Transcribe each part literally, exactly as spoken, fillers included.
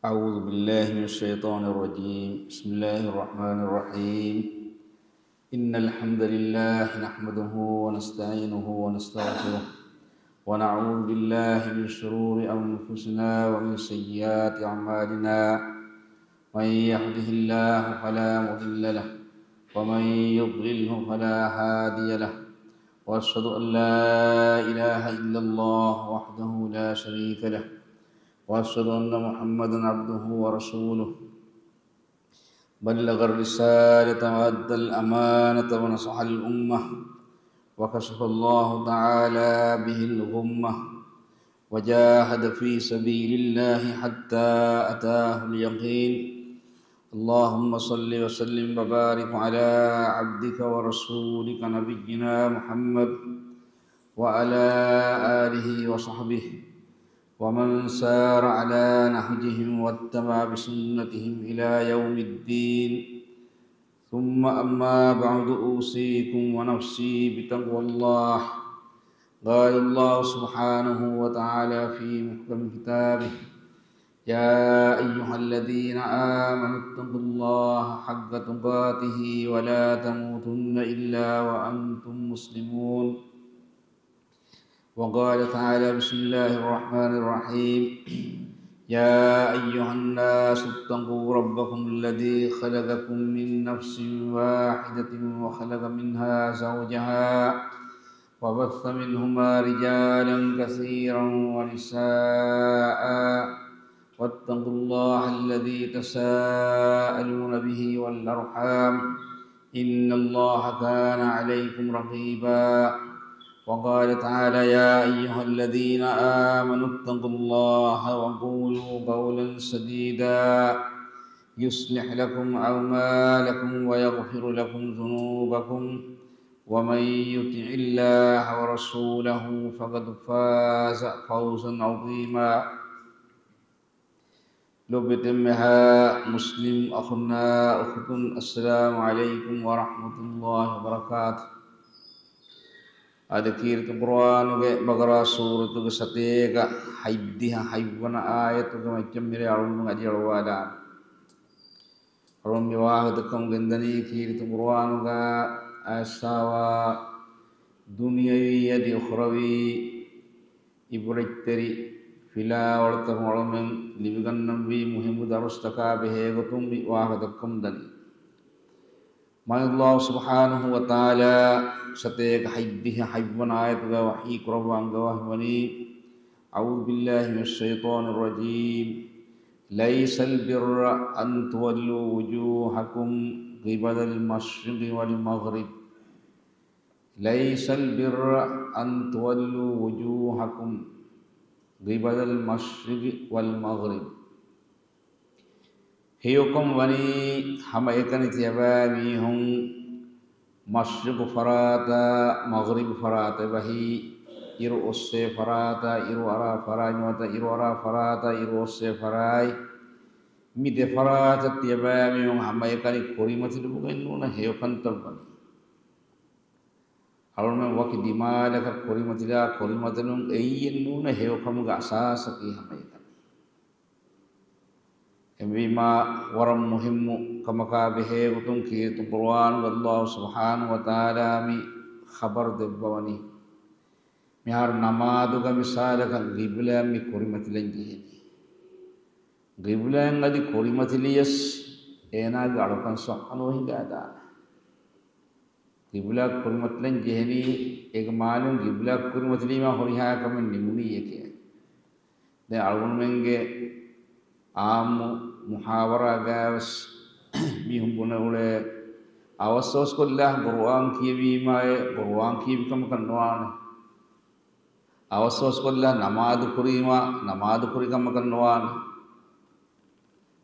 أعوذ بالله من الشيطان الرجيم. بسم الله الرحمن الرحيم. إن الحمد لله نحمده ونستعينه ونستغفره، ونعوذ بالله من شرور أنفسنا ومن سيئات أعمالنا. من يهده الله فلا مضل له، ومن يضلله فلا هادي له. وأشهد أن لا إله إلا الله وحده لا شريك له، وأشهد أن محمدا عبده ورسوله. بلغ الرسالة وأدى الأمانة ونصح الأمة، وكشف الله تعالى به الغمة، وجاهد في سبيل الله حتى أتاه اليقين. اللهم صل وسلم وبارك على عبدك ورسولك نبينا محمد وعلى آله وصحبه ومن سار على نهجهم واتبع بسنتهم إلى يوم الدين. ثم أما بعد، أوصيكم ونفسي بتقوى الله. قال الله سبحانه وتعالى في محكم كتابه: يا أيها الذين آمنوا اتقوا الله حق تقاته ولا تموتن إلا وأنتم مسلمون. وقال تعالى: بسم الله الرحمن الرحيم. يا أيها الناس اتقوا ربكم الذي خلقكم من نفس واحدة وخلق منها زوجها وبث منهما رجالا كثيرا ونساء واتقوا الله الذي تساءلون به والأرحام إن الله كان عليكم رقيبا. وقال تعالى: يا أيها الذين آمنوا اتقوا الله وقولوا قولا سديدا يصلح لكم أعمالكم ويغفر لكم ذنوبكم ومن يطع الله ورسوله فقد فاز فوزا عظيما. ލޯބިވެތި އެންމެހާ މުސްލިމް އަޚުންނާ އުޚުތުން، އައްސަލާމު ޢަލައިކުމް ވަރަޙްމަތުﷲި ވަބަރަކާތު. އަދި ކީރިތި ޤުރުއާނުގެ ބަޤަރާ ސޫރަތުގެ ސަތޭކަ ހަތްދިހަ ހަތްވަނަ އާޔަތުގެ މައްޗަށް މިރޭ އަޅުގަނޑުމެން އަދި އަޅުވާލާނެ. އަޅުގަނޑު މި ވާހަކަދައްކަމުން ގެންދަނީ ކީރިތި ޤުރުއާނުގަ އައިސްފަވާ ދުނިޔަވީ އަދި އުޚްރަވީ އިބްރަތްތެރި ފިލާވަޅުތަކުން އަޅުމެން ލިބިގަންނަންވީ މުހިއްމު ދަރުސްތަކާ ބެހޭގޮތުން މި ވާހަކަދައްކަމުން ދަނީ. މާތް ﷲ ސުބްޙާނަހޫ ވަތަޢާލާ ސަތޭކަ ހަތްދިހަ ހަތްވަނަ އާޔަތުގަ ވަޙީ ކުރައްވާ އަންގަވާފައިވަނީ، أعوذ بالله من الشيطان الرجيم. ليس البر أن تولوا وجوهكم قبل المشرق والمغرب. ليس البر أن تولوا وجوهكم قبل المشرق والمغرب. ހެޔޮކަން ވަނީ ހަމައެކަނި ތިޔަބައިމީހުން މަޝްރިޤު ފަރާތާ މަޣްރިބު ފަރާތަށް އެބަހީ، އިރު އޮއްސޭ ފަރާތާ އިރު އަރާ ފަރާތް ނުވަތަ އިރު އަރާ ފަރާތާ އިރު އޮއްސޭ ފަރާތް، މި ދެ ފަރާތަށް ތިޔަބައިމީހުން ހަމައެކަނި ކުރިމަތިލުމުގައެއް ނޫނަ ހެޔޮކަންތައް ވަނީ. އަޅުމެން ވަކި ދިމާލަކަށް ކުރިމަތިލާ ކުރިމަތިލުން އެއީއެއް ނޫނަ ހެޔޮކަމުގެ އަސާސަކީ ހަމައެކަނި. އެހެންވީމާ، ވަރަށް މުހިއްމު ކަމަކާ ބެހޭގޮތުން ކީރިތި ޤުރުއާނުގަ ﷲ ސުބްޙާނަހޫ ވަތަޢާލާ މި ޚަބަރު ދެއްވަވަނީ. މިހާރު ނަމާދުގަ މިސާލަކަށް ޤިބްލާ މި ކުރިމަތިލަން ޖެހެނީ. ޤިބްލާއިން އަދި ކުރިމަތިލިޔަސް އޭނާގެ އަޅުކަން ޞައްޙަ ނުވެ ހިނގާދާނެ. ޤިބްލާ ކުރިމަތިލަން ޖެހެނީ، އޭގެ މާނައިން ޤިބްލާ ކުރިމަތިލީމާ ހުރިހާ ކަމެއް ނިމުނީއެކޭ. ދެން އަޅުގަނޑުމެންގެ އާއްމު މުޙާވަރާގައިވެސް މީހުން ބުނެ އުޅޭ، އަވަސްއަވަސްކޮށްލާ ޤުރުއާން ކިޔެވީމާއޭ، ޤުރުއާން ކިޔެވި ކަމަކަށް ނުވާނެ. އަވަސްއަވަސްކޮށްލާ ނަމާދު ކުރީމާ، ނަމާދު ކުރި ކަމަކަށް ނުވާނެ.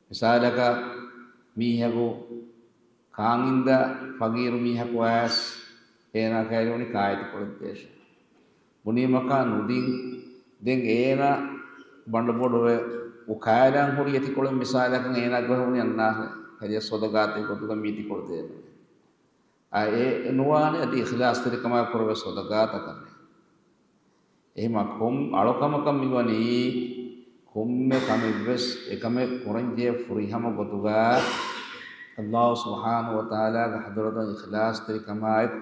މިސާލަކަށް، މީހަކު ކާން އިންދާ ފަގީރު މީހަކު އައިސް އޭނާ ކައިރިވަނީ ކާއެތިކޮޅެއް ދޭށޭ. ބުނީމަކާ ނުދިން، ދެން އޭނާ ބަނޑުބޮޑުވެ އު ކާލާން ހުރި އެތިކޮޅެއް މިސާލަކަށް އޭނާ ގޮހެ ހުނި އަންނާށޭ. ކަލޭ ޞަދަޤާތެއް ގޮތުގަ މި އެތިކޮޅު ދޭނެ. އަ، އެ ނުވާނެ އަދި އިޚްލާޞްތެރިކަމާ ކުރެވޭ ޞަދަޤާތަކަށް. އެހެމަ ކޮން އަޅުކަމަކަށް މިވަނީ؟ ކޮންމެ ކަމެއްވެސް އެކަމެއް ކުރަންޖެހޭ ފުރިހަމަ ގޮތުގަ ﷲ ސުބްޙާނަހޫ ވަތަޢާލާގެ ޙަޟްރަތުން އިޚްލާޞްތެރިކަމާއެކު،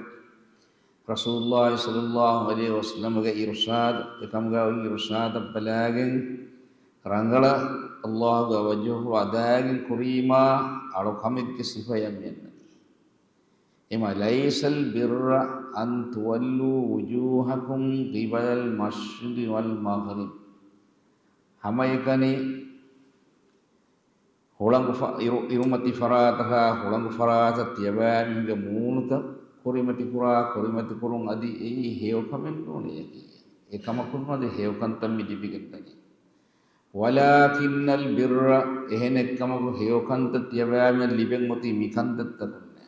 ރަސޫލުﷲ ޞައްލަﷲ ޢަލައިހި ވަސައްލަމަގެ އިރުޝާދު، އެކަމުގަ އޮތް އިރުޝާދަށް ބަލާގެން ރަނގަޅަށް ﷲގެ ވަޖްހު އަދާގެން ކުރީމާ، އަޅުކަމެއްގެ ސިފަޔަށް މިއަންނަނީ. އެމަ، ليس البر أن تولوا وجوهكم قبل المشرق والمغرب. ހަމައެކަނި ހުޅަނގު ފަ-، އިރު-، އިރުމަތި ފަރާތަކާ ހުޅަނގު ފަރާތަށް ތިޔަބައިމީހުންގެ މޫނުތައް ކުރިމަތިކުރާ، ކުރިމަތިކުރުން އަދި އެއީ ހެޔޮކަމެއް ނޫނޭ. އެކަމަކުން އަދި ހެޔޮކަންތައް މި ލިބިގެންދަނީ. ولكن البر، އެހެނެއްކަމަކު ހެޔޮކަންތައް ތިޔަބައިމީހުން ލިބެން އޮތީ މިކަންތައްތަކުންނޭ.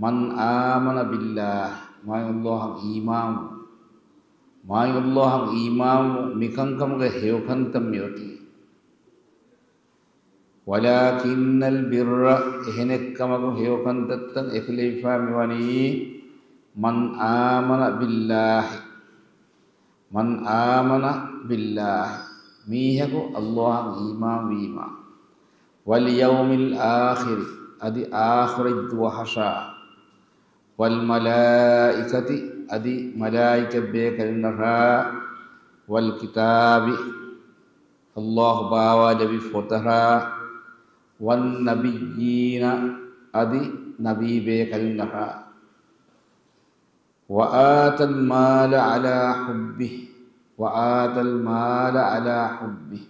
من آمن بالله، މާތް ﷲއަށް އީމާންވުން. މާތް ﷲއަށް އީމާންވުން މިކަންކަމުގެ ހެޔޮކަންތައް މިއޮތީ. ولكن البر، އެހެނެއްކަމަކު ހެޔޮކަންތައްތައް އެކުލެވިފާ މިވަނީ، من آمن بالله، من آمن بالله، މީހަކު ﷲއަށް އީމާންވީމާ، واليوم الآخر، އަދި އާޚިރަތް ދުވަހަށާ، والملائكة، އަދި މަލާއިކަ ބޭކަލުންނަށާ، والكتاب، ﷲ ބާވާލެއްވި ފޮތަށާ، والنبيين، އަދި ނަބީ ބޭކަލުންނަށާ. وآتى المال على حبه، وآتى المال على حبه.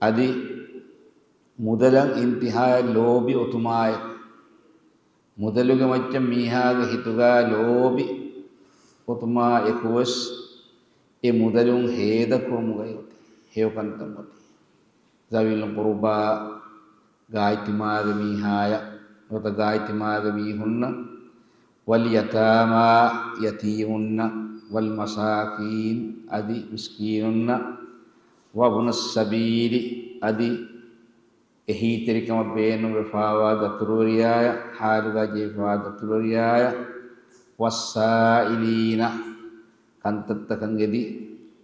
އަދި މުދަލަށް އިންތިހާއަށް ލޯބި އޮތުމާއެކު، މުދަލުގެ މައްޗަށް މީހާގެ ހިތުގަ ލޯބި އޮތުމާ އެކުވެސް އެ މުދަލުން ހޭދަކުރުމުގައި އޮތީ ހެޔޮކަންތައް އޮތީ. ذوي القربى، ގާތްތިމާގެ މީހާޔަށް، ނުވަތަ ގާތްތިމާގެ މީހުންނަށް، واليتامى، ޔަތީމުންނަށް، والمساكين، އަދި މިސްކީނުންނަށް، وابن السبيل، އަދި އެހީތެރިކަމަށް ބޭނުންވެފާވާ ދަތުރުވެރިޔާޔަށް، ޙާލުގަ ޖެހިފާ ދަތުރުވެރިޔާޔަށް، والسائلين، ކަންތައްތަކަށް އެދި،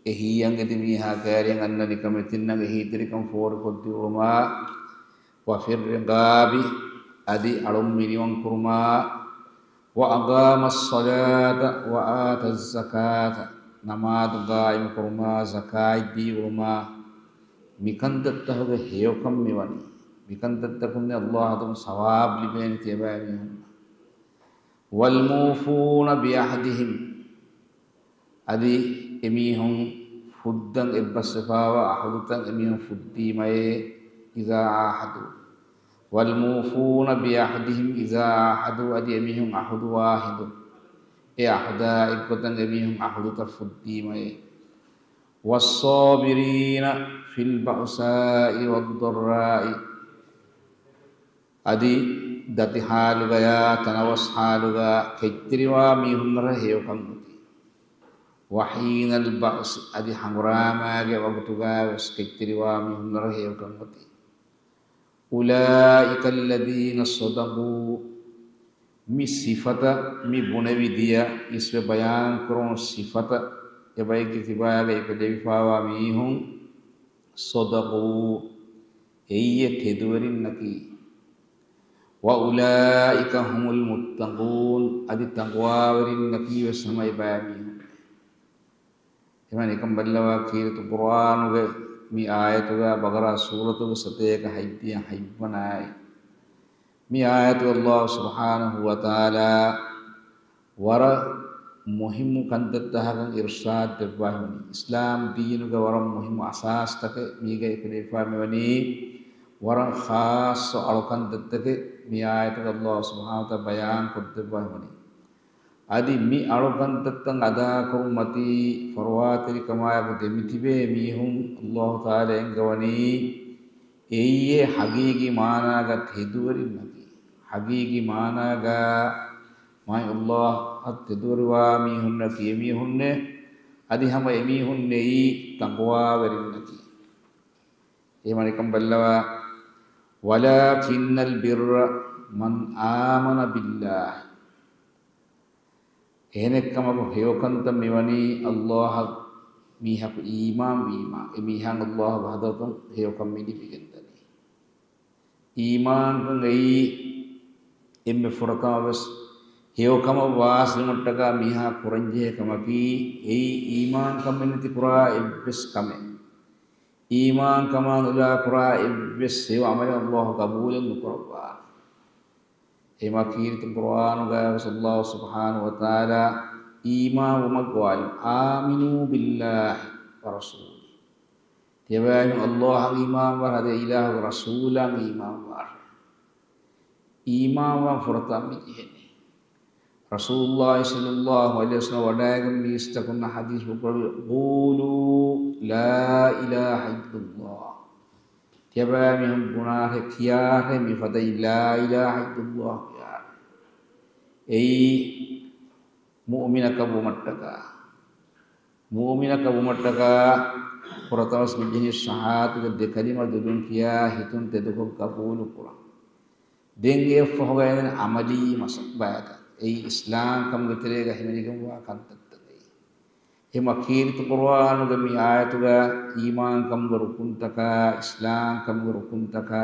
އެހީއަށް އެދި މީހާ ކައިރިއަށް އަންނަނިކަމެތިންނަށް އެހީތެރިކަން ފޯރިކޮށްދިއުމާ، وفي الرقاب، އަދި އަޅުން މިނިވަން ކުރުމާ، وأقام الصلاة وآتى الزكاة، ނަމާދު ގާއިމު ކުރުމާ، ޒަކާތް ދީވުމާ، މިކަންތައްތަކުގެ ހެޔޮކަން މިވަނީ. މިކަންތައްތަކުން ﷲ އަދުން ސަވާބް ލިބޭނެ ތިޔަބައިމީހުންނަށް. والموفون بعهدهم، އަދި އެމީހުން ފުއްދަން އެއްބަސްވެފާވާ އަހުދުތައް އެމީހުން ފުއްދީމައޭ، إذا عاهدوا. والموفون بعهدهم إذا عاهدوا، އަދި އެމީހުން އަހުދު ވާހިދު އެ އަހުދާ އެއްގޮތަށް އެމީހުން އަހުދުތައް ފުއްދީމައޭ. والصابرين في البأساء والضراء، އަދި ދަތި ޙާލުގަޔާ ތަނަވަސް ޙާލުގަ ކެތްތެރިވާ މީހުންނަށް ހެޔޮކަން އޮތީ. وحين البأس، އަދި ހަނގުރާމާގެ ވަގުތުގަ ވެސް ކެތްތެރިވާ މީހުންނަށް ހެޔޮކަން އޮތީ. أولئك الذين صدقوا، މި ސިފަތައް، މި ބުނެވި ދިޔަ އިސްވެ ބަޔާންކުރުނު ސިފަތައް، އެބައެއްގެ ކިބާގައި އެކުލެވިފާވާ މީހުން، صدقوا، އެއީ ތެދުވެރިންނަކީ. وأولئك هم المتقون، އަދި ތަޤްވާވެރިންނަކީ ވެސް ހަމަ އެބައިމީހުން. އެމަނިކަން ބައްލަވާ ކީރިތި ޤުރުއާނުގެ މި އާޔަތުގަ، ބަޤަރާ ސޫރަތުގެ ސަތޭކަ ހަތްދިހަ ހަތްވަނަ އާޔަތް. މި އާޔަތު ﷲ ސުބްޙާނަހޫ ވަތަޢާލާ ވަރަށް މުހިއްމު ކަންތައްތަކަކަށް އިރުޝާދު ދެއްވާ ހިމަނީ. އިސްލާމް ދީނުގެ ވަރަށް މުހިއްމު އަސާސްތަކެއް މީގައި ކުރެވިފާ މިވަނީ، ވަރަށް ޚާއްޞަ އަޅުކަންތައްތަކެއް މި އާޔަތުގަ ﷲ ސުބްޙާނަހޫ ވަތަޢާލާ ބަޔާން ކޮށްދެއްވާ ހިމަނީ. އަދި މި އަޅުކަންތައްތައް އަދާކުރުމަތީ ފަރުވާތެރިކަމާއެކު ދެމިތިބޭ މީހުން ﷲ ތަޢާލާ އެންގަވަނީ އެއީ ޙަޤީޤީ މާނާގަ ތެދުވެރިންނަކީ. ޙަޤީޤީ މާނާގަ މާތް ﷲ އަށް ތެދުވެރިވާ މީހުންނަކީ އެމީހުންނޭ. އަދި ހަމަ އެމީހުންނެއީ ތަޤްވާވެރިންނަކީ. އެހެންވީމަ ނިކަން ބައްލަވާ، ولكن البر من آمن بالله. އެހެނެއްކަމަކު ހެޔޮކަންތައް މިވަނީ ﷲ އަށް މީހަކު އީމާން ވީމާ، އެ މީހާ އައްލާހުގެ ޙަޟްރަތުން ހެޔޮކަން މި ލިބިގެންދަނީ. އީމާންކަން އެއީ އެންމެ ފުރަތަމަ ވެސް ހެޔޮކަމަށް ވާސިލުވުމަށްޓަކާ މީހާ ކުރަންޖެހޭ ކަމަކީ، އެއީ އީމާންކަމެއް ނެތި ކުރާ އެއްވެސް ކަމެއް. އީމާންކަމާ ނުލާ ކުރާ އެއްވެސް ހެޔޮ ޢަމަލެއް އައްލާހު ޤަބޫލެއް ނުކުރައްވާނެ. އެމަ ކީރިތި ޤުރުއާނުގައި ވެސް އައްލާހު ސުބްޙާނަހު ވަތަޢާލާ އީމާންވުމަށް ގޮވާލި، "آمنوا بالله ورسوله." ތިޔަބައިމީހުން އައްލާހަށް އީމާންވާށޭ، އެ އިލާހުގެ ރަސޫލަށް އީމާންވާށޭ. އީމާންވާން ފުރަތަމަ މި ޖެހެނީ. ރަސޫލުﷲ ޞައްލަﷲ ޢަލައިހި ވަސައްލަމަ ވަޑައިގެން މީސްތަކުންނަށް ޙަދީޘް ކުރެއްވި، "قولوا لا إله إلا الله." ތިޔަބައިމީހުން ބުނާށޭ، ކިޔާށޭ މިފަދައިން لا إله إلا الله ކިޔާށޭ. އެއީ މުއުމިނަކަށް ވުމަށްޓަކާ، މުއުމިނަކަށް ވުމަށްޓަކާ ފުރަތަމަސް މި ޖެހި ޝަހާދަތުގެ ދެ ކަލިމަ ދުލުން ކިޔާ ހިތުން ތެދުކޮށް ގަބޫލު ކުރަން. ދެން އެއަށްފަހުގައި އެން ޢަމަލީ މަސައް ބަޔަކަށް އެއީ އިސްލާމްކަމުގެ ތެރޭގަ ހިމެނިގެންވާ ކަންތައްތަކައި. އެމަ ކީރިތި ޤުރުއާނުގެ މި އާޔަތުގަ އީމާންކަމުގެ ރުކުންތަކާ، އިސްލާމްކަމުގެ ރުކުންތަކާ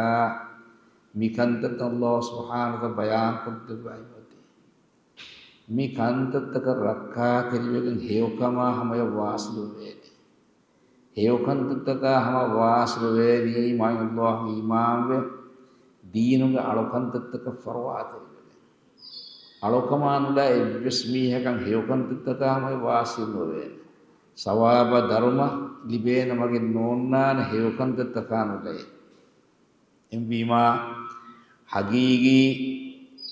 މި ކަންތައްތައް އައްލާހު ސުބްޙާނަހު ވަތަޢާލާ ބަޔާންކޮށްދެއްވައި އޮތީ. މި ކަންތައްތަކަށް ރައްކާތެރިވެގެން ހެޔޮކަމާ ހަމަޔަށް ވާސިލުވެވޭނެ. ހެޔޮކަންތައްތަކާ ހަމަ ވާސިލުވެވޭނީ މާތް އައްލާހަށް އީމާންވެ، ދީނުގެ އަޅުކަންތައްތަކަށް ފަރުވާތެރިވެގެން. އަޅުކަމާ ނުލާ އެއްވެސް މީހަކަށް ހެޔޮކަންތައްތަކާ ހަމަޔަށް ވާސިލު ނުވެވޭނެ. ސަވާބާ ދަރުމަ ލިބޭނެ މަގެއް ނޯންނާނެ ހެޔޮކަންތައްތަކާ ނުލައި. އެހެންވީމާ، ޙަޤީޤީ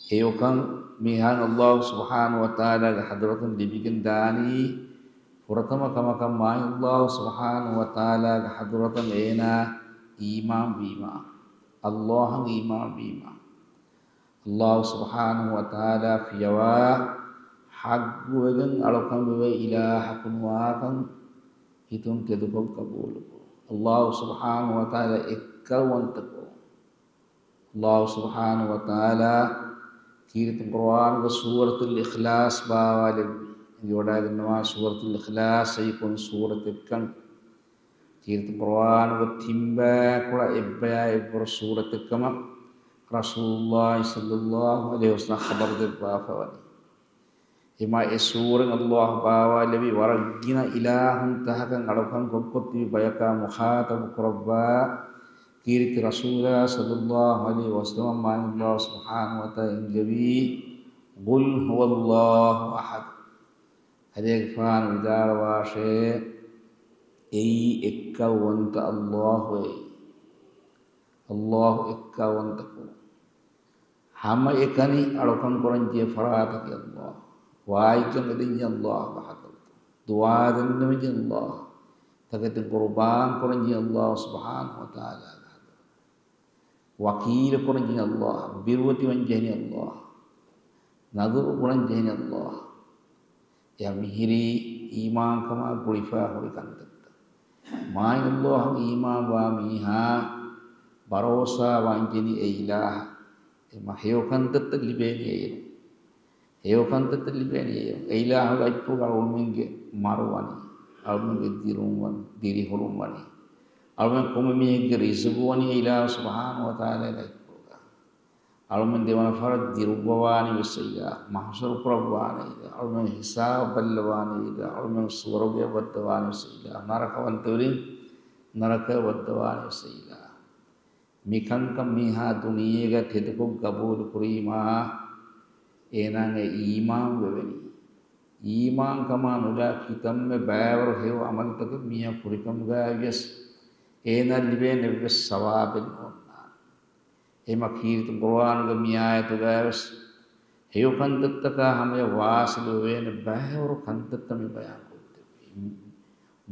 ހެޔޮކަން މީހާ އައްލާހު ސުބްޙާނަހު ވަތަޢާލާގެ ޙަޟްރަތުން ލިބިގެން ދާނީ، ފުރަތަމަ ކަމަކަށް މާތް އައްލާހު ސުބްޙާނަހު ވަތަޢާލާގެ ޙަޟްރަތުން އޭނާ އީމާން ވީމާ، އައްލާހަށް އީމާން ވީމާ، އައްލާހު ސުބްޙާނަހު ވަތަޢާލާ ފިޔަވާ ޙައްޤުވެގެން އަޅުކަން ވެވޭ އިލާހަކު ނުވާކަން ހިތުން ތެދުކޮށް ޤަބޫލުކުރުން. އައްލާހު ސުބްޙާނަހު ވަތަޢާލާ އެއްކައުވަންތަކުރުން. އައްލާހު ސުބްޙާނަހު ވަތަޢާލާ ކީރިތި ޤުރުއާނުގެ ސޫރަތުލް އިޚްލާޞް ބާވާލެއްވި. އެނގިވަޑައިގަންނަވާ ސޫރަތުލް އިޚްލާޞް އެއީ ކޮން ސޫރަތެއްކަން. ކީރިތި ޤުރުއާނުގެ ތިންބައިކުޅަ އެއްބަޔާ އެއްވަރު ސޫރަތެއްކަމަށް ރަސޫލުﷲ ޞައްލަﷲ ޢަލައިހި ވަސައްލަމަ ޚަބަރުދެއްވާފަވަނީ. އެމާ އެ ސޫރަތް އައްލާހު ބާވާލެއްވި ވަރަށް ގިނަ އިލާހުންތަކަކަށް އަޅުކަން ކޮށްކޮށް ތިބި ބަޔަކާ މުޚާޠަބު ކުރައްވާ ކީރިތި ރަސޫލާ ޞައްލަﷲ ޢަލައިހި ވަސައްލަމަ މާތް އައްލާހު ސުބްޙާނަހު ވަތަޢާލާ އެންގެވީ، "قل هو الله أحد." އަދި އެކަލޭގެފާނު ވިދާޅުވާށޭ، އެއީ އެއްކައުވަންތަ އައްލާހު އެއީ. އައްލާހު އެއްކައުވަންތަކު. ހަމައެކަނި އަޅުކަން ކުރަންޖެހޭ ފަރާތަކީ އައްލާހު. ވާއިގަން އެދެންޖެހޭ އައްލާހުގެ ޙަޟްރަތު. ދުޢާ ދެންނެވިންޖެހޭ އައްލާހު. ތަކެތިން ޤުރުބާން ކުރަންޖެހޭ އައްލާހު ސުބްޙާނަހު ވަތަޢާލާގެ ޙަޟްރަތު. ވަކީލު ކުރަންޖެހޭ އައްލާހު. ބިރުވެތިވަންޖެހޭ އައްލާހު. ނަދުރު ބުނަންޖެހޭ އައްލާހު. އެޔަށް މިހިރީ އީމާންކަމާ ގުޅިފާ ހުރި ކަންތައްތައް. މާތް އައްލާހަށް އީމާންވާ މީހާ ބަރޯސާ ވާންޖެހޭ އެ އިލާހަށް. އެ މަ ހެޔޮ ކަންތައްތައް ލިބޭނީ އޭރު. ހެޔޮ ކަންތައްތައް ލިބޭނީ އޭރު. އެ އިލާހުގެ އަތްޕުޅުގަ އަޅުމެންގެ މަރު ވަނީ، އަޅުމެންގެ ދިރުން ވަނީ، ދިރިހުރުން ވަނީ، އަޅުމެން ކޮންމެ މީހެއްގެ ރިޒުގު ވަނީ އެ އިލާހު ސުބްޙާނަހު ވަތަޢާލާގެ އަތްޕުޅުގަ. އަޅުމެން ދެވަނަ ފަހަރަށް ދިރުއްވަވާނީ ވެސް އެ އިލާހު، މަޙްޝަރު ކުރައްވާނީ އެ އިލާހު، އަޅުމެން ހިސާބަށް ބައްލަވާނީ އެ އިލާހު، އަޅުމެން ސުވަރުގެއަށް ވައްދަވާނީ ވެސް އެ އިލާހު، ނަރަކަވަންތަވެރިން ނަރަކަޔަށް ވައްދަވާނީ ވެސް އެ އިލާހު. މިކަންކަން މީހާ ދުނިޔޭގަ ތެދުކޮށް ގަބޫލު ކުރީމާ، އޭނާގެ އީމާން ވެވެނީ. އީމާންކަމާ ނުލާ ކިތަންމެ ބައިވަރު ހެޔޮ ޢަމަލުތަކެއް މީހާ ކުރިކަމުގައިވިޔަސް، އޭނާ ލިބޭނެ އެއްވެސް ސަވާބެއް ނޯންނާނެ. އެމަ ކީރިތި ޤުރުއާނުގެ މި އާޔަތުގައިވެސް ހެޔޮ ކަންތައްތަކާ ހަމަޔަށް ވާސިލުވެވޭނެ ބައިވަރު ކަންތައްތައް މި ބަޔާންކޮށްދެއްވީ.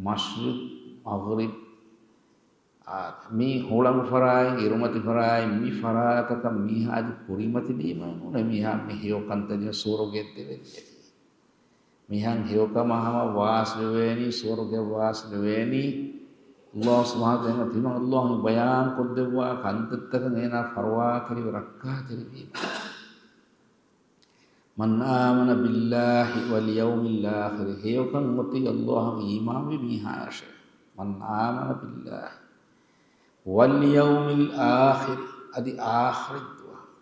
މަޝްރިޤް، މަޣްރިބް، އާ، މި ހުޅަނގު ފަރާތް، އިރުމަތި ފަރާތް، މި ފަރާތަކަށް މީހާ އަދި ކުރިމަތިލީމަ ނޫނޭ، މީހާ މި ހެޔޮ ކަންތައް ސުވަރުގެ ދެވެނީ. މިހާ ހެޔޮކަމާ ހަމަ ވާސިލުވެވޭނީ، ސުވަރުގެ ވާސިލުވެވޭނީ. އައްލާހު ސުބްޙާނަހު ވަތަޢާލާ ތިމަން އައްލާހު ބަޔާން ކޮށްދެއްވާ ކަންތައްތަކަށް އޭނާ ފަރުވާތެރިވެ ރައްކާތެރިވީމަ. من آمن بالله واليوم الآخر، ހެޔޮކަން އޮތީ ﷲ އަށް އީމާންވި މީހާޔަށޭ. من آمن بالله واليوم الآخر، އަދި އާޚިރަތް ދުވަހަށް،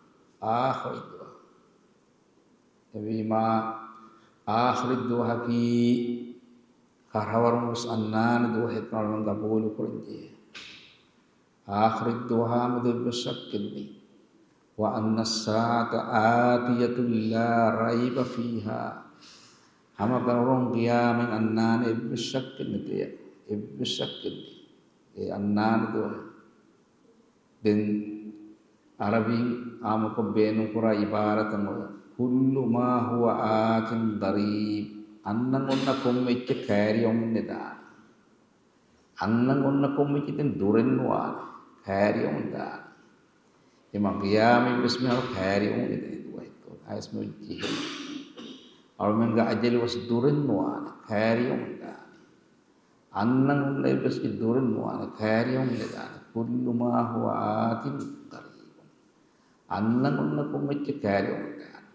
އާޚިރަތް ދުވަހަށް. އެވީމާ، އާޚިރަތް ދުވަހަކީ ކަށަވަރުން ވެސް އަންނާނެ ދުވަހެއް ކަމަށް ގަބޫލު ކުރަންޖެހޭ. އާޚިރަތް ދުވަހާމެދު އެއްވެސް ޝައްކެއް ނެތް. وأن الساعة آتية لا ريب فيها. ހަމަކަށަވަރުން ޤިޔާމަތް އަންނާނެ، އެއްވެސް ޝައްކެއް ނެތޭ. އެއްވެސް ޝައްކެއް ނެތް. އެ އަންނާނެ ދުވަހެއް. ދެން ޢަރަބިން އާއްމުކޮށް ބޭނުންކުރާ ޢިބާރަތަށް އޮތް، كل ما هو آت قريب. އަންނަން އޮންނަ ކޮންމެ އެއްޗެއް ކައިރިއަމުން ނެދާނެ. އަންނަން އޮންނަ ކޮންމެ އެއްޗެއް ދެން ދުރެއް ނުވާނެ، ކައިރިއަމުން ދާނެ. އެމަ ޤިޔާމަތް ވެސް މިހާރު ކައިރިއަމުން ނެދޭ ދުވަހެއް އައިސް ނުޖެހޭ. އަޅުމެންގެ އަޖަލު ވެސް ދުރެއް ނުވާނެ، ކައިރިއަމުން ދާނެ. އަންނަން އޮންނަ އެއްވެސް ދުރެއް ނުވާނެ، ކައިރިއަމުން ނެދާނެ. كل ما هو آت قريب. އަންނަން އޮންނަ ކޮންމެ އެއްޗެއް ކައިރިއަމުން ދާނެ.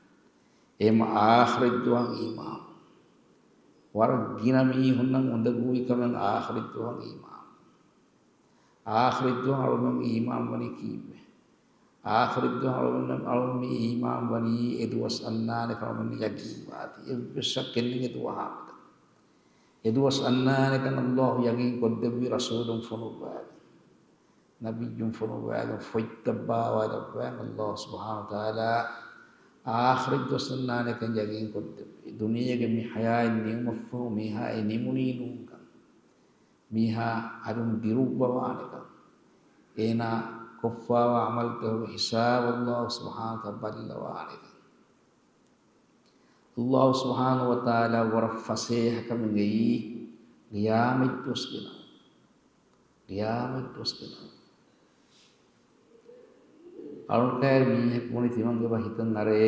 އެހެން އާޚިރަތް ދުވަހަށް އީމާން. ވަރަށް ގިނަ މީހުންނަށް އުނދަގޫވި ކަމެއް އާޚިރަތް ދުވަހަށް އީމާން. އާޚިރަތް ދުވަހަށް އަޅުމެން އީމާން ވަނީ ކީއްވެ؟ އާޚިރަތް ދުވަހަށް އަޅުމެން، އަޅުމެން އީމާން ވަނީ އެ ދުވަސް އަންނާނެ ކަމަށް އަޅުމެން ޔަގީންވާތީ. އެއްވެސް ޝައްކެއް ނެތް އެ ދުވަހާމެދު. އެ ދުވަސް އަންނާނެ ކަން ﷲ ޔަގީން ކޮށްދެއްވި ރަސޫލުން ފޮނުއްވާގެން. ނަބިއްޔުން ފޮނުއްވާގެން ފޮތްތައް ބާވާލައްވާ ﷲ ސުބްޙާނަހޫ ވަތަޢާލާ އާޚިރަތް ދުވަސް އަންނާނެކަން ޔަގީން ކޮށްދެއްވި. ދުނިޔޭގެ މި ޙަޔާތް ނިމުމަށްފަހު މީހާ އެ ނިމުނީ ނޫންކަން. މީހާ އަލުން ދިރުއްވަވާނެކަން. އޭނާ ކޮށްފާވާ ޢަމަލުތަކުގެ ހިސާބު ﷲ ސުބްޙާނަހޫ ވަތަޢާލާ ބައްލަވާނެކަން. ﷲ ސުބްޙާނަހޫ ވަތަޢާލާ ވަރަށް ފަސޭހަކަމެއް އެއީ ޤިޔާމަތް ދުވަސް ގެނައުން. ޤިޔާމަތް ދުވަސް ގެނައުން. އަޅުން ކައިރި މީހަކު ބުނި ތިމަން އެބަ ހިތަށް އަރޭ،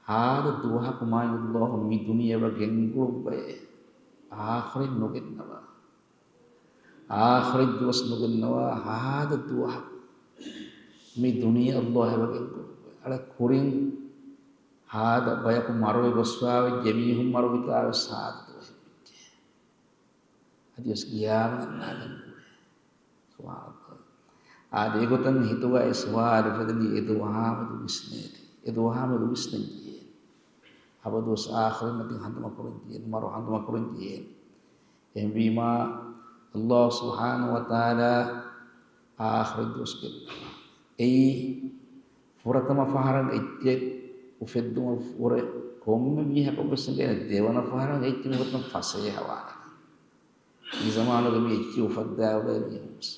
ހާދަ ދުވަހަކު މާތް ﷲ މި ދުނިޔެ އެބަ ގެންގުޅުއްވައޭ، އާޚިރަތް ނުގެންނަވާ. އާޚިރަތް ދުވަސް ނުގެންނަވާ، ހާދަ ދުވަހަކު މި ދުނިޔެ ﷲ އެބަ ގެންގުޅުއްވައޭ. އަޅެ ކުރިން ހާދަ ބަޔަކު މަރުވެ ގޮސްފާވެއްޖެ، މީހުން މަރުވިތާވެސް ހާދަ ދުވަހެއް ވެއްޖެ. އަދިވެސް ޤިޔާމަތް އަންނާނެ. ސުބްޙާނަﷲ. އާދެ، އެގޮތަށް ހިތުގަ އެ ސުވާލު އުފެދެނީ، އެ ދުވަހާމެދު ވިސްނޭތި. އެ ދުވަހާމެދު ވިސްނަން ޖެހޭ. އަބަދުވެސް އާޚިރަތް ނެތި ހަނދުމަކުރަން ޖެހޭ، މަރު ހަނދުމަކުރަން ޖެހޭ. އެހެންވީމާ، ﷲ ސުބްޙާނަހޫ ވަތަޢާލާ އާޚިރަތް ދުވަސް ގެންނަވާ. އެއީ ފުރަތަމަ ފަހަރަށް އެއްޗެއް އުފެއްދުމަށް ވުރެ ކޮންމެ މީހަކަށް ވެސް އެނގޭނެ ދެވަނަ ފަހަރަށް އެއްޗެއް މިގޮތަށް ފަސޭހަވާނެ. މި ޒަމާނުގަ މި އެއްޗެއް އުފައްދާ އުޅޭ މީހުން ވެސް.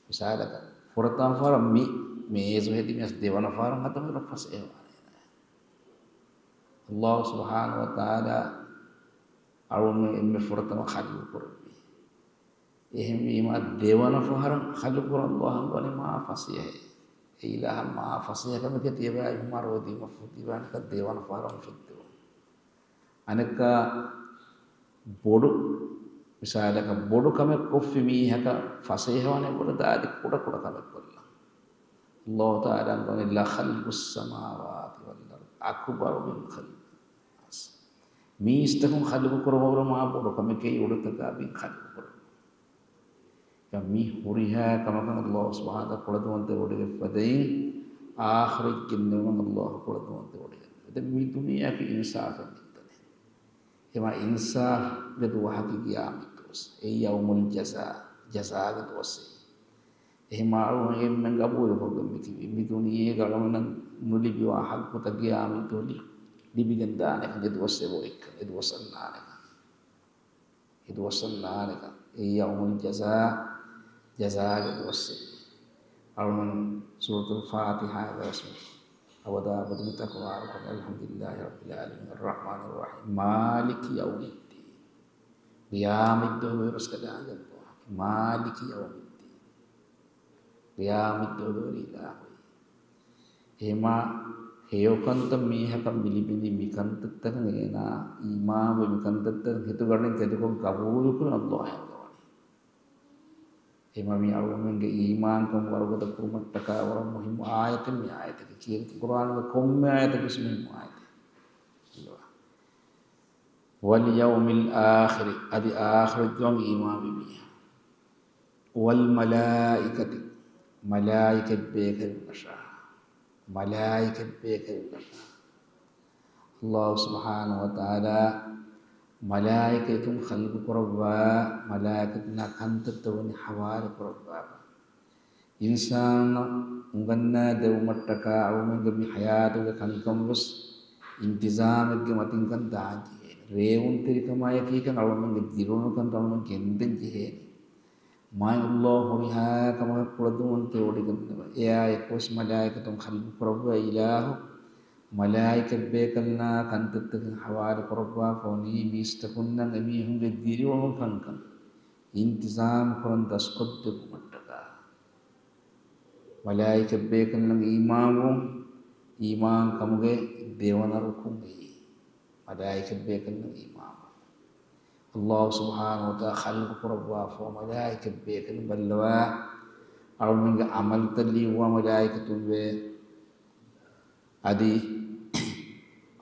މިސާލަކަށް، ފުރަތަމަ ފަހަރަށް މި މޭޒު ހެދި މީހަކަށް ދެވަނަ ފަހަރަށް ހަދަން ވަރަށް ފަސޭހަވާނެ. ﷲ ސުބްޙާނަހޫ ވަތަޢާލާ އަޅުގަނޑު އެންމެ ފުރަތަމަ ޚަލްޤު ކުރެއްވީ. އެހެންވީމާ، ދެވަނަ ފަހަރަށް ޚަލްޤު ކުރަން ﷲ އަށް ވަނީ މާ ފަސޭހައެއް. އެ އިލާހަށް މާ ފަސޭހަ ކަމެކޭ ތިޔަބައިމީހުން މަރުވެ ދިޔުމަށްފަހު ތިޔަބައިމީހަކަށް ދެވަނަ ފަހަރަށް އުފެއްދެވުން. އަނެއްކާ ބޮޑު، މިސާލަކަށް ބޮޑު ކަމެއް ކޮށްފި މީހަކަށް ފަސޭހަވާނެ ބޮޑު ދާދި ކުޑަ ކުޑަ ކަމެއް ކޮށްލަން. ﷲ ތަޢާލާ ވަނީ، لخلق السماوات والأرض أكبر من خلق الناس. މީސްތަކުން ޚަލްޤު ކުރުމަށްވުރެ މާ ބޮޑު ކަމެކޭ އުޑުތަކާ ބިން ޚަލްޤު ކުރުން. މި ހުރިހާ ކަމަކަށް ﷲ ސުބްޙާނަހޫ ވަތަޢާލާ ކުޅަދުންތެރިވެވަޑައިގަތްފަ ދެން އާޚިރަތް ގެންނެވުމަށް ﷲ ކުޅަދުންތެރިވެވަޑައިގަތްފަ ދެން. މި ދުނިޔެއަކީ އިންސާފެއް ނެތް ތަނެއް. އެމަ އިންސާފްގެ ދުވަހަކީ ޤިޔާމަތް ދުވަސް. އެއީ ޔައުމުލް ޖަޒާ، ޖަޒާގެ ދުވަސް. އެހެން އަޅުގަނޑުމެން ގަބޫލުކޮށްގެން މިތިބީ. މި ދުނިޔޭގަ އަޅުގަނޑަށް ނުލިބިވާ ޙައްޤުތައް ޤިޔާމަތް ދުވަހު ލި-، ލިބިގެންދާނެކަން، އެ ދުވަސް އެބައޮތްކަން، އެ ދުވަސް އަންނާނެކަން. އެ ދުވަސް އަންނާނެކަން. އެއީ ޔައުމުލް ޖަޒާ، ޖަޒާގެ ދުވަސް. އަޅުގަނޑު ސޫރަތުލް ފާތިޙާގަ ވެސް އަބަދާ އަބަދުން ތަޤްރާރު ކުރަން. الحمد لله رب العالمين الرحمن الرحيم مالك يوم الدين. ޤިޔާމަތް ދުވަހުގެ ރަސްކަލާނގެ ދުވަހަކީ. مالك يوم الدين. ޤިޔާމަތް ދުވަހުގެ އިލާހު. އެހެމާ ހެޔޮކަންތައް މީހަކަށް މި ލިބެނީ މިކަންތައްތަކަށް އޭނާ އީމާންވެ މިކަންތައްތައް ހިތުގަޑިން ތެދުކޮށް ގަބޫލުކުރަން ﷲ އަންގަވަނީ. އެހެމާ މި އަޅުގަނޑުމެންގެ އީމާންކަން ވަރުގަދަ ކުރުމަށްޓަކާ ވަރަށް މުހިއްމު އާޔަތެއް މި އާޔަތަކީ. ކީރިތި ޤުރްއާނުގެ ކޮންމެ އާޔަތަކީ ވެސް މުހިއްމު އާޔަތެއް. واليوم الآخر، އަދި އާޚިރަތް ދުވަހަށް އީމާންވި މީހާ. والملائكة، މަލާއިކަތް ބޭކަލުންނަށާ. މަލާއިކަތް ބޭކަލުންނަށާ. ﷲ ސުބްޙާނަހޫ ވަތަޢާލާ މަލާއިކަތުން ޚަލްޤު ކުރައްވާ، މަލާއިކަތުންނާ ކަންތައްތައް ވަނީ ޙަވާލު ކުރައްވާ. އިންސާނަށް އުނގަންނާ ދެވުމަށްޓަކާ އަޅުމެންގެ މި ޙަޔާތުގެ ކަންކަން ވެސް އިންތިޒާމެއްގެ މަތިން ކަން ދާން ޖެހޭނެ. ރޭވުންތެރިކަމާއެކީ ކަން އަޅުމެންގެ ދިރިއުޅުމު ކަން އަޅުމެން ގެންދަން ޖެހޭނެ. މާތް ﷲ ހުރިހާ ކަމަކަށް ކުޅަދުންވަންތަ ވޮޑިގަންނަވާ. އެއާ އެކުވެސް މަލާއިކަތުން ޚަލްޤު ކުރައްވާ އިލާހު މަލާއިކަތް ބޭކަލުންނާ ކަންތައްތަކެއް ޙަވާލު ކުރައްވާފަ ވަނީ މީސްތަކުންނަށް އެމީހުންގެ ދިރިއުޅުމު ކަންކަން އިންތިޒާމް ކުރަން ދަސްކޮށްދެއްވުމަށްޓަކާ. މަލާއިކަތް ބޭކަލުންނަށް އީމާންވުން، އީމާން ކަމުގެ ދެވަނަ ރުކުން އެއީ. މަލާއިކަތް ބޭކަލުންނަށް އީމާންވުން. ﷲ ސުބްޙާނަހޫ ވަތަޢާލާ ޚަލްޤު ކުރައްވާފަ މަލާއިކަތް ބޭކަލުން ބައްލަވާ، އަޅުމެންގެ ޢަމަލުތައް ލިޔުއްވާ މަލާއިކަތުން ވޭ. އަދި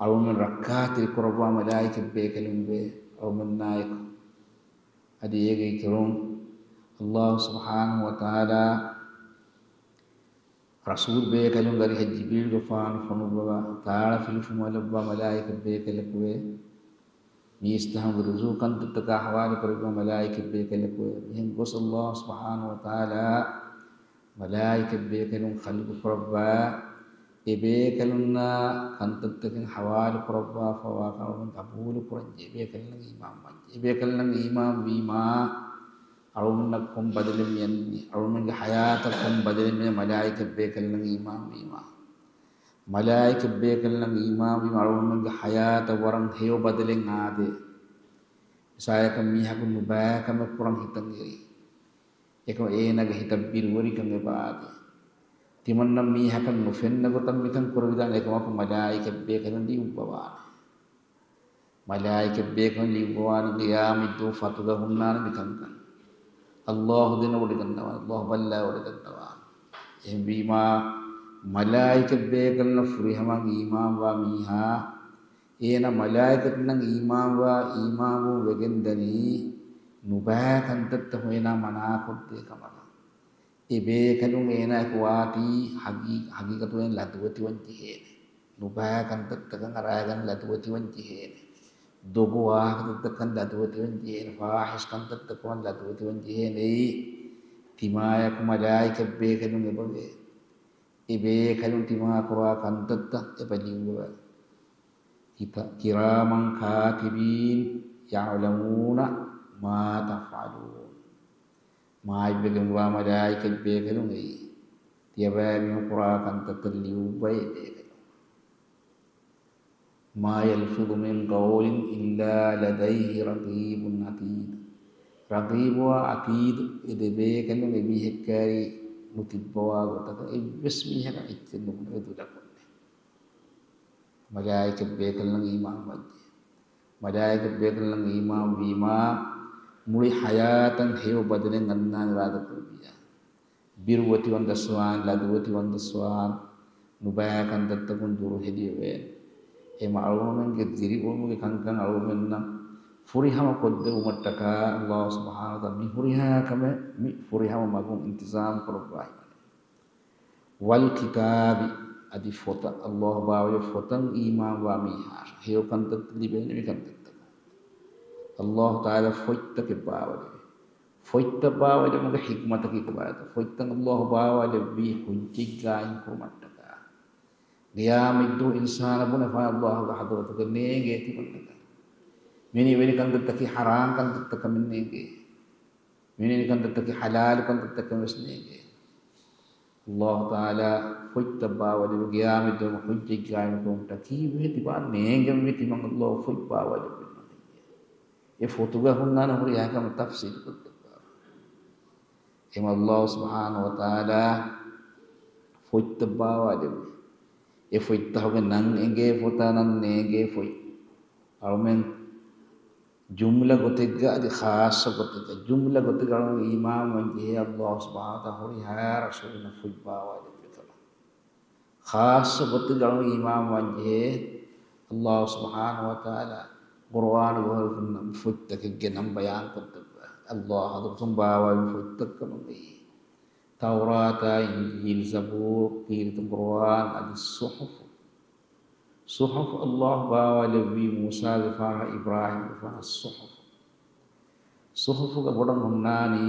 އަޅުމެން ރައްކާތެރި ކުރައްވާ މަލާއިކަތް ބޭކަލުން ވޭ އަޅުމެންނާއެކު. އަދި އޭގެ އިތުރުން ﷲ ސުބްޙާނަހޫ ވަތަޢާލާ ރަސޫލް ބޭކަލުން އަރިހަށް ޖިބްރީލްގެފާނު ފޮނުއްވަވާ، ތާޅަފިލިފުމަށް ލައްވާ މަލާއިކަތް ބޭކަލަކު ވޭ. މީސްތަކުންގެ ރުޖޫޢަ ކަންތައްތަކާ ޙަވާލު ކުރެއްވި މަލާއިކަތް ބޭކަލަކު ވޭ. މިހެން ގޮސް ﷲ ސުބްޙާނަހޫ ވަތަޢާލާ މަލާއިކަތް ބޭކަލުން ޚަލްޤު ކުރައްވާ، އެ ބޭކަލުންނާ ކަންތައްތަކެއް ޙަވާލު ކުރައްވާފަވާ ކަމުން ޤަބޫލު ކުރަންޖެހޭ. އެ ބޭކަލުންނަށް އީމާން ވަންޖެހޭ. އެ ބޭކަލުންނަށް އީމާން ވީމާ، އަޅުގަނޑަށް ކޮން ބަދަލެއް މިއަންނަނީ؟ އަޅުގަނޑުގެ ޙަޔާތަށް ކޮން ބަދަލެއް މިއަންނަނީ؟ މަލާއިކަތް ބޭކަލުންނަށް އީމާން ވީމާ. މަލާއިކަތް ބޭކަލުންނަށް އީމާންވީމަ އަޅުގަނޑުގެ ޙަޔާތަށް ވަރަށް ހެޔޮ ބަދަލެއް އާދޭ. މިސާލަކަށް މީހަކު ނުބައި ކަމެއް ކުރަން ހިތަށް އެރި. އެކަމަ އޭނާގެ ހިތަށް ބިރުވެރިކަން އެބަ އާދޭ. ތިމަންނަ މީހަކަށް ނުފެންނަ ގޮތަށް މިކަން ކުރެވިދާނެ. އެކަމަކު މަލާއިކަތް ބޭކަލުން ލިޔުއްވަވާނެ. މަލާއިކަތް ބޭކަލުން ލިޔުއްވަވާނެ ގިޔާމަތްދުވަހު ފޮތުގަ ހުންނާނެ މިކަންކަން. ﷲ ދެނެވޮޑިގަންނަވާނެ، ﷲ ބައްލަވޮޑިގަންނަވާނެ. އެހެންވީމާ، މަލާއިކަތް ބޭކަލުންނަށް ފުރިހަމައަށް އީމާންވާ މީހާ، އޭނަ މަލާއިކަތުންނަށް އީމާންވާ އީމާންވުން ވެގެންދަނީ، ނުބައި ކަންތައްތަކުން އޭނާ މަނާކޮށްދޭ ކަމަށް. އެ ބޭކަލުން އޭނާއެކު ވާތީ ހަގީ-، ހަގީގަތުގައި ލަދުވެތިވަން ޖެހޭނެ. ނުބައި ކަންތައްތަކަށް އަރާގަން ލަދުވެތިވަން ޖެހޭނެ. ދޮގު ވާހަކަތައްތަކަށް ލަދުވެތިވަން ޖެހޭނެ. ފާޙިޝް ކަންތައްތަކުން ލަދުވެތިވަން ޖެހޭނެ. އެއީ ތިމާޔަކު މަލާއިކަތް ބޭކަލުން އެބަވޭ. އެ ބޭކަލުން ތިމާ ކުރާ ކަންތައްތައް އެބަ ލިޔުއްވަވާ. ކިތާ-، ކިރާމަން ކާތިބީން ޔަޢުލަމޫނަ މާ ތަފްޢަލޫން. މާތްވެގެންވާ މަލާއިކަތް ބޭކަލުން އެއީ، ތިޔަބައިމީހުން ކުރާ ކަންތައްތައް ލިޔުއްވައި ބޭކަލުން. مَا يَلْفِظُ مِنْ قَوْلٍ إِلَّا لَدَيْهِ رَقِيبٌ عَتِيدٌ. ރަޤީބު ވާ ޢަތީދު އެ ދެ ބޭކަލުން އެ މީހެއްގެ ކައިރީ ނުތިއްބަވާ ގޮތަކަށް އެއްވެސް މީހަކަށް އެއްޗެއް ނުބުނެވޭ ދުލަކުންނެއް. މަލާއިކަތް ބޭކަލުންނަށް އީމާން ވަންޖެހޭ. މަލާއިކަތް ބޭކަލުންނަށް އީމާން ވީމާ، މުޅި ޙަޔާތަށް ހެޔޮ ބަދަލެއް އަންނާނެ އިރާދަކުރެއްވިއްޔާ. ބިރުވެތިވަން ދަސްވާން، ލަދުވެތިވަން ދަސްވާން، ނުބައި ކަންތައްތަކުން ދުރުހެލިވެވޭނެ. އެހެން އަޅުގަނޑުމެންގެ ދިރިއުޅުމުގެ ކަންކަން އަޅުގަނޑުމެންނަށް ފުރިހަމަ ކޮށްދެވުމަށްޓަކާ، ﷲ ސުބްޙާނަހޫ ވަތަޢާލާ މި ހުރިހާ ކަމެއް، މި ފުރިހަމަ މަގުން އިންތިޒާމް ކުރައްވާ ހިމެނޭ. وَالْكِتَابِ، އަދި ފޮތަށް، ﷲ ބާވައިލެއްވި ފޮތަށް އީމާންވާ މީހާ، ހެޔޮ ކަންތައްތައް ލިބޭނެ މި ކަންތައްތަކަށް. ﷲ ތަޢާލާ ފޮތްތަކެއް ބާވައިލެއްވި. ފޮތްތައް ބާވައިލެއްވުމުގެ ޙިކްމަތަކީ ކޮބާތޯ؟ ފޮތްތައް ﷲ ބާވައިލެއްވީ ޙުއްޖަތް ގާއިމް ކުރުމަށްޓަކާ. ޤިޔާމަތްދުވަހު އިންސާނާ ބުނެފާނެ ﷲގެ ޙަޟްރަތުގަ ނޭނގޭ ތިމަންނަކަށް. މި އިވެނި ކަންތައްތަކީ ޙަރާމް ކަންތައްތަކަށް ނޭނގޭ. މި އިވެނި ކަންތައްތަކީ ޙަލާލު ކަންތައްތަކަށް ވެސް ނޭނގޭ. ﷲ ތަޢާލާ ފޮތްތައް ބާވައިލެއްވި ޤިޔާމަތްދުވަހު ޙުއްޖަތް ޤާއިމުކުރުމަށްޓަކާ ކީއްވެ ތިބާ ނޭނގެންވީ ތިމަން ﷲ ފޮތް ބާވައިލެއްވި. އެ ފޮތުގަ ހުންނާނެ ހުރިހާ ކަމެއް ތަފްސީލު ކޮށްދެއްވާ. އެހެން ﷲ ސުބްޙާނަހޫ ވަތަޢާލާ ފޮތްތައް ބާވައިލެއްވި. އެ ފޮތްތަކުގެ ނަން އެނގޭ ފޮތާ ނަން ނޭނގޭ ފޮތް. އަޅުމެން ޖުމްލަ ގޮތެއްގަ އަދި ޚާއްޞަ ގޮތެއްގަ، ޖުމްލަ ގޮތެއްގަ އަޅުމެން އީމާންވަން ޖެހޭ ﷲ ސުބްޙާނަހޫ ވަތަޢާލާ ހުރިހާ ރަސޫލުންނަށް ފޮތް ބާވައިލެއްވި ކަމަށް. ޚާއްޞަ ގޮތެއްގަ އަޅުމެން އީމާންވަން ޖެހޭ ﷲ ސުބްޙާނަހޫ ވަތަޢާލާ ޤުރުއާނުގެ ހުރި ފޮތްތަކެއްގެ ނަން ބަޔާންކޮށްދެއްވާ. ﷲ ޙަޟްރަތުން ބާވާލި ފޮތްތައް ކަމުގައި ތައުރާތާ، އިންޖީލް، ޒަބޫރު، ކީރިތި ޤުރުއާން އަދި ޞުޙުފު. ޞުޙުފު ﷲ ބާވާލެއްވީ މޫސާގެފާނާ އިބްރާހީމްގެފާނަށް ޞުޙުފު. ޞުޙުފުގެ ބޮޑަށް ހުންނާނީ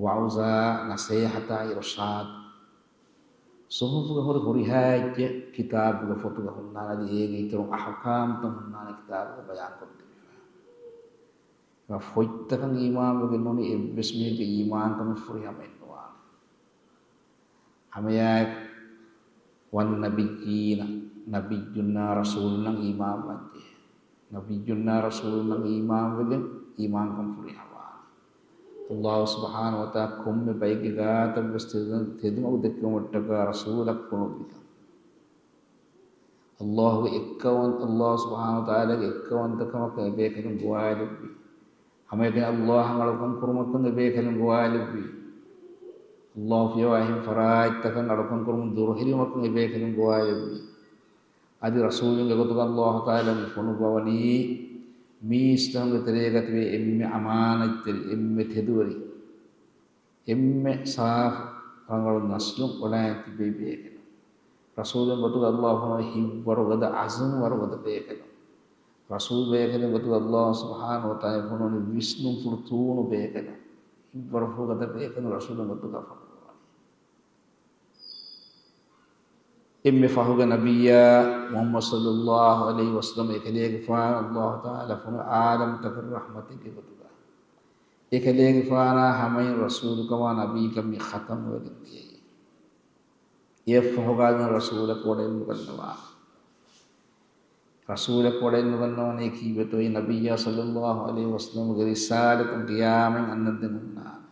ވަޢުޒާ، ނަޞޭޙަތާ، އިރުޝާދު. ޞުޙުފުގެ ހުރި ހުރިހާ އެއްޗެއް ކިތާބުގެ ފޮތުގަ ހުންނާނެ، އަދި އޭގެ އިތުރުން އަޙުކާމްތައް ހުންނާނެ ކިތާބުގަ ބަޔާންކޮށްދެވިފަ. ފޮތްތަކަށް އީމާންވެގެން ނޫނީ އެއްވެސް މީހެއްގެ އީމާންކަމެއް ފުރިހަމައެއް ނުވާނެ. ހަމައެއާއެކު ވައްނަބިއްޔީނަ، ނަބިއްޔުންނާ ރަސޫލުންނަށް އީމާންވާންޖެހޭ. ނަބިއްޔުންނާ ރަސޫލުންނަށް އީމާންވެގެން އީމާންކަން ފުރިހަމަވާނެ. ﷲ ސުބްޙާނަހޫ ވަތަޢާލާ ކޮންމެ ބައެއްގެ ގާތަށްވެސް ތެދު-، ތެދުމަގު ދެއްކުމަށްޓަކާ ރަސޫލަކު ފޮނުއްވިކަން. ﷲގެ އެއްކައުވަން-، ﷲ ސުބްޙާނަހޫ ވަތަޢާލާގެ އެއްކައުވަންތަކަމަކަށް އެބޭކަލުން ގޮވާލެއްވި. ހަމައެކަނި ﷲއަށް އަޅުކަން ކުރުމަކަށް އެބޭކަލުން ގޮވާލެއްވި. ﷲ ފިޔަވާ އެހެން ފަރާތްތަކަށް އަޅުކަން ކުރުމުން ދުރުހެލިވުމަކަށް އެބޭކަލުން ގޮވާލެއްވި. އަދި ރަސޫލުންގެ ގޮތުގަ ﷲ ތަޢާލާ މި ފޮނުއްވަވަނީ މީސްތަކުންގެ ތެރޭގަ ތިބޭ އެންމެ އަމާނަތްތެރި، އެންމެ ތެދުވެރި، އެންމެ ސާފު ރަނގަޅު ނަސްލުން އޮންނާނެ ތިބޭ ބޭކަލުން. ރަސޫލުން ގޮތުގަ ﷲ ފޮނުވަނީ ހިތްވަރުގަދަ، އަޒުމްވަރުގަދަ ބޭކަލުން. ރަސޫލު ބޭކަލުން ގޮތުގަ ﷲ ސުބްޙާނަހޫ ވަތަޢާލާ ފޮނުވަނީ ވިސްނުންފުޅު ތޫނު ބޭކަލުން. ހިތްވަރުފުޅުގަދަ ބޭކަލުން ރަސޫލުން ގޮތުގަ ފޮނުވަނީ. އެންމެ ފަހުގެ ނަބިއްޔާ މުޙައްމަދު ޞައްލައްލާހު ޢަލައިހި ވަސައްލަމަ އެކަލޭގެފާނު ﷲ ތަޢާލާ ފޮނުވި ޢާލަމްތަކަށް ރަޙްމަތެއްގެ ގޮތުގަ. އެކަލޭގެފާނާ ހަމައިން ރަސޫލުކަމާ ނަބީކަން މި ޚަތަމްވެގެން ދިޔައީ. އެއަށްފަހުގަ ރަސޫލަކު ވަޑައިނުގަންނަވާ. ރަސޫލަކު ވަޑައިނުގަންނަވަނީ ކީއްވެތޯ؟ އެ ނަބިއްޔާ ޞައްލައްލާހު ޢަލައިހި ވަސައްލަމަގެ ރިސާލަތުން ޤިޔާމަތް އަންނަންދެން ހުންނާނެ.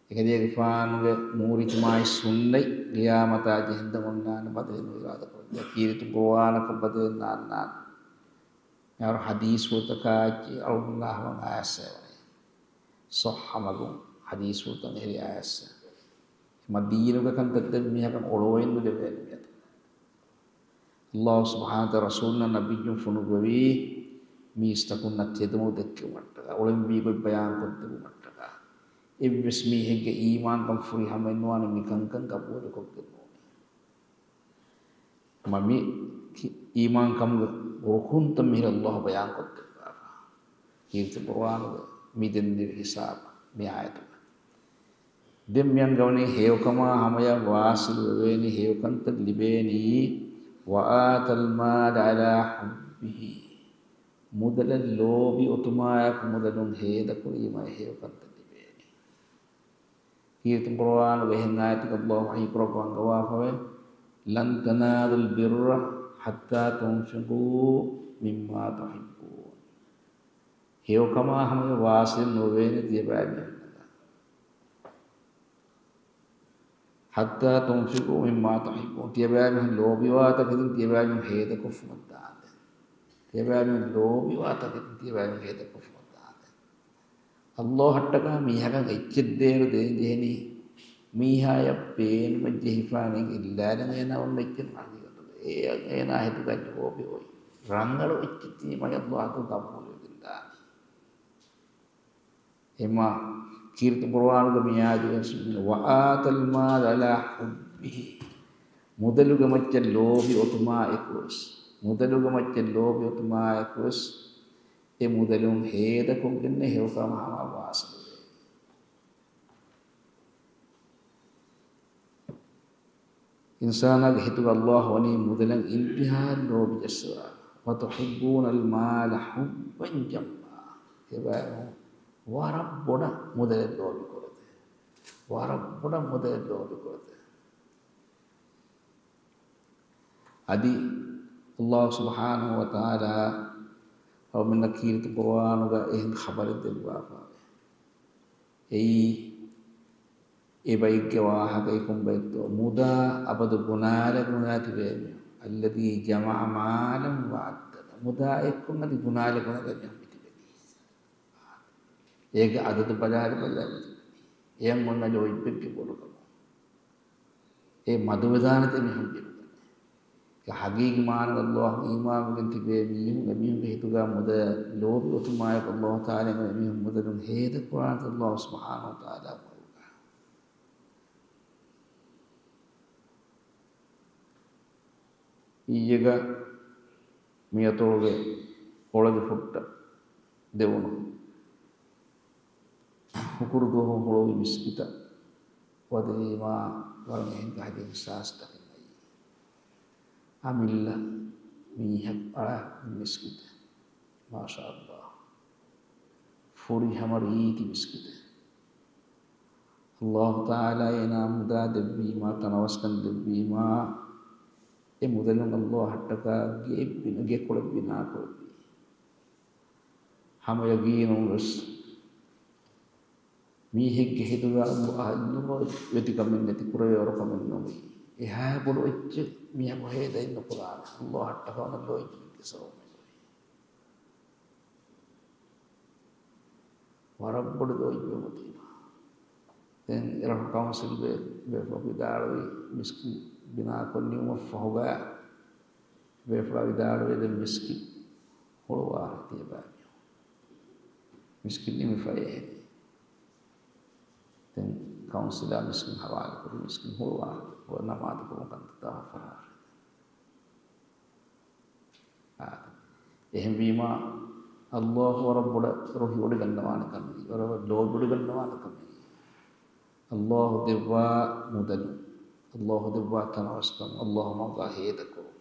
އެކަލޭގެފާނުގެ ނޫރު އިޖްތިމާޢީ ސުންނަތް ޤިޔާމަތާ ޖެހެންދެން ހުންނާނެ، ބަދަލެއް ނުއިރާދަކުރަން. ކީރިތި ޤުރުއާނަކަށް ބަދަލެއް ނާންނާނެ. މިހާރު ޙަދީޘްފުޅުތަކާ އެއްޗެއް އަޅުގަނޑުމެންނާ ހަމަ އައިސްފަވަނީ. ޞައްޙަ މަގުން ޙަދީޘްފުޅުތައް އެހެރީ އައިސް. އެމަ ދީނުގެ ކަންތައް ދެން މީހަކަށް އޮޅުވައެއް ނުލެވޭނެ މިއަދު. ﷲ ސުބްޙާނަހޫ ވަތަޢާލާ ރަސޫލުންނަށް ނަބިއްޔުން ފޮނުއްވެވީ މީސްތަކުންނަށް ތެދުމަގު ދެއްކެވުމަށްޓަކާ، އޮޅެންވީ ގޮތް ބަޔާންކޮށްދެއްވުމަށްޓަކާ. އެއްވެސް މީހެއްގެ އީމާންކަން ފުރިހަމައެއް ނުވާނެ މިކަންކަން ގަބޫލުކޮށްގެން ނޫނީ. މަ މި ކި-، އީމާންކަމުގެ ރުކުންތައް މިހިރަ ﷲ ބަޔާންކޮށްދެއްވާފަ. ކީރިތި ޤުރުއާނުގެ މި ދެންނެވި ހިސާބަށް މި އާޔަތުގަ. ދެން މި އަންގަވަނީ ހެޔޮކަމާ ހަމަޔަށް ވާސިލު ވެވޭނީ، ހެޔޮކަންތައް ލިބޭނީ، وآتى المال على حبه. މުދަލަށް ލޯބި އޮތުމާއެކު މުދަލުން ހޭދަކުރީމަ ހެޔޮކަންތައް ލިބޭނީ. ކީރިތި ޤުރުއާނުގެ އެހެން އާޔަތެއްގަ ﷲ ވަޙީކުރައްވާ އަންގަވާފަވޭ، لن تنالوا البر حتى تنفقوا مما تحبون. ހެޔޮކަމާ ހަމަޔަށް ވާސިލް ނުވޭނެ ތިޔަބައިމީހުންނަށް. حتى تنفقوا مما تحبون. ތިޔަބައިމީހުން ލޯބިވާ ތަކެތިން ތިޔަބައިމީހުން ހޭދަކޮށްފުމަށް ދާނެ. ތިޔަބައިމީހުން ލޯބިވާ ތަކެތިން ތިޔަބައިމީހުން ހޭދަކޮށްފުމަށް ދާނެ. ﷲ އަށްޓަކާ މީހަކަށް އެއްޗެއް ދޭން ޖެހެނީ، މީހާޔަށް ބޭނުމެއް ޖެހިފާނެ އިނގިލާލަން އޭނާ އޮންނަ އެއްޗެއް ހަގީގަތުގަ. އޭ، އޭނާ ހިތުގަ ލޯބި އޮތް ރަނގަޅު އެއްޗެއް ތީމަ ﷲ އަށް ގަބޫލުވެގެން ދާނީ. އެމަ ކީރިތި ޤުރުއާނުގަ މިއާދެވެސް، وآتى المال على حبه. މުދަލުގެ މައްޗަށް ލޯބި އޮތުމާ އެކުވެސް، މުދަލުގެ މައްޗަށް ލޯބި އޮތުމާ އެކުވެސް، އެ މުދަލުން ހޭދަކޮށްގެން ހެޔޮކަމާ ހަމަ ވާސިލުވޭ. އިންސާނާގެ ހިތުގަ ﷲ ވަނީ މުދަލަށް އިންތިހާއަށް ލޯބި ޖައްސަވާ. وتحبون المال حبا جما. އެބައިމީހުން ވަރަށް ބޮޑަށް މުދަލަށް ލޯބި ކުރެދޭ. ވަރަށް ބޮޑަށް މުދަލަށް ލޯބި ކުރެދޭ. އަދި ﷲ ސުބްޙާނަހޫ ވަތަޢާލާ އަޅުމެންނަށް ކީރިތި ޤުރުއާނުގަ އެހެން ޚަބަރެއް ދެއްވާފަވޭ. އެއީ އެ ބައެއްގެ ވާހަކައެއް. ކޮން ބައެއްތޯ؟ މުދާ އަބަދު ބުނާލެ ބުނާ ތިބޭ މީހުން. الذي جمع مالا وعدده. މުދާ އެއްކޮށް އަދި ބުނާލެ ބުނާލެ މީހުން މި ތިބެނީ. އޭގެ އަދަދު ބަލާލެ ބަލާ މި ތިބެނީ. އެޔަށް އޮންނަ ލޯތްބެއްގެ ބޮޑުކަމުން. އެ މަދުވެދާނެތެ މީހުން ބިރުގަނެ. ޙަޤީޤީ މާނަ ﷲ އީމާންވެގެން ތިބޭ މީހުން، އެމީހުންގެ ހިތުގަ މުދަލު ލޯބި އޮތުމާއެކު ﷲ ތަޢާލާ އެމީހުން މުދަލުން ހޭދަކުރާނެތީ ﷲ ސުބްޙާނަހޫ ވަތަޢާލާ ގޮތުގަ. އިއްޔެގަ މި އަތޮޅުގެ އޮޅަދި ފުއްޓަށް ދެވުނު ހުކުރު ދުވަހު ހުޅުވި މިސްކިތަށް ވަދެވީމާ، ވަރަށް އެހެން ކަހަލަ އިޙްސާސްތަކެއް އައީ. އަމިއްލަ މީހަކު އަޅާ މިސްކިތެއް. މާޝާﷲ. ފުރިހަމަ ރީތި މިސްކިތެއް. ﷲ ތަޢާލާ އޭނާ މުދާ ދެއްވީމާ، ތަނަވަސްކަން ދެއްވީމާ، އެ މުދަލުން ﷲ އަށްޓަކާ ގެއެއް ބިނާ، ގެކޮޅެއް ބިނާކުރެއްވީ. ހަމަ ޔަގީނުން ވެސް މީހެއްގެ ހިތުގަ ﷲ އަށް ލޯތްވެތިކަމެއް ނެތި، ކުރެވޭވަރު ކަމެއް ނުވޭ. އެހާ ބޮޑު އެއްޗެއް މީހަކު ހޭދައެއް ނުކުރާނެ، ﷲ އަށްޓަކާ އޮންނަ ލޯތްވުމެއްގެ ސަބަބުން. ވަރަށް ބޮޑު ލޯތްވުމެއް އޮތީމާ. ދެން އިރަށު ކައުންސިލް ބޭ-، ބޭފުޅަކު ވިދާޅުވީ، މިސްކިތް ބިނާކޮށް ނިމުމަށްފަހުގަ ބޭފުޅާ ވިދާޅުވީ، ދެން މިސްކިތް ހުޅުވާ ތިޔަބައިމީހުން. މިސްކިތް ނިމިފައޭ. ދެން ކައުންސިލާ މިސްކިތް ހަވާލުކުރި، މިސްކިތް ހުޅުވާ، ނަމާދު ކުރުމަށް ކަންތައްތައް ފަށާފަ. އާ، އެހެންވީމާ، ﷲ ވަރަށް ބޮޑަށް ރުހިވޮޑިގަންނަވާނެ ކަމެއް، ވަރަށް ލޯބިވޮޑިގަންނަވާނެ ކަމެއް. ﷲ ދެއްވާ މުދަލު، ﷲ ދެއްވާ ތަނަވަސްކަން، ﷲ މަގާ ހޭދަކުރުން،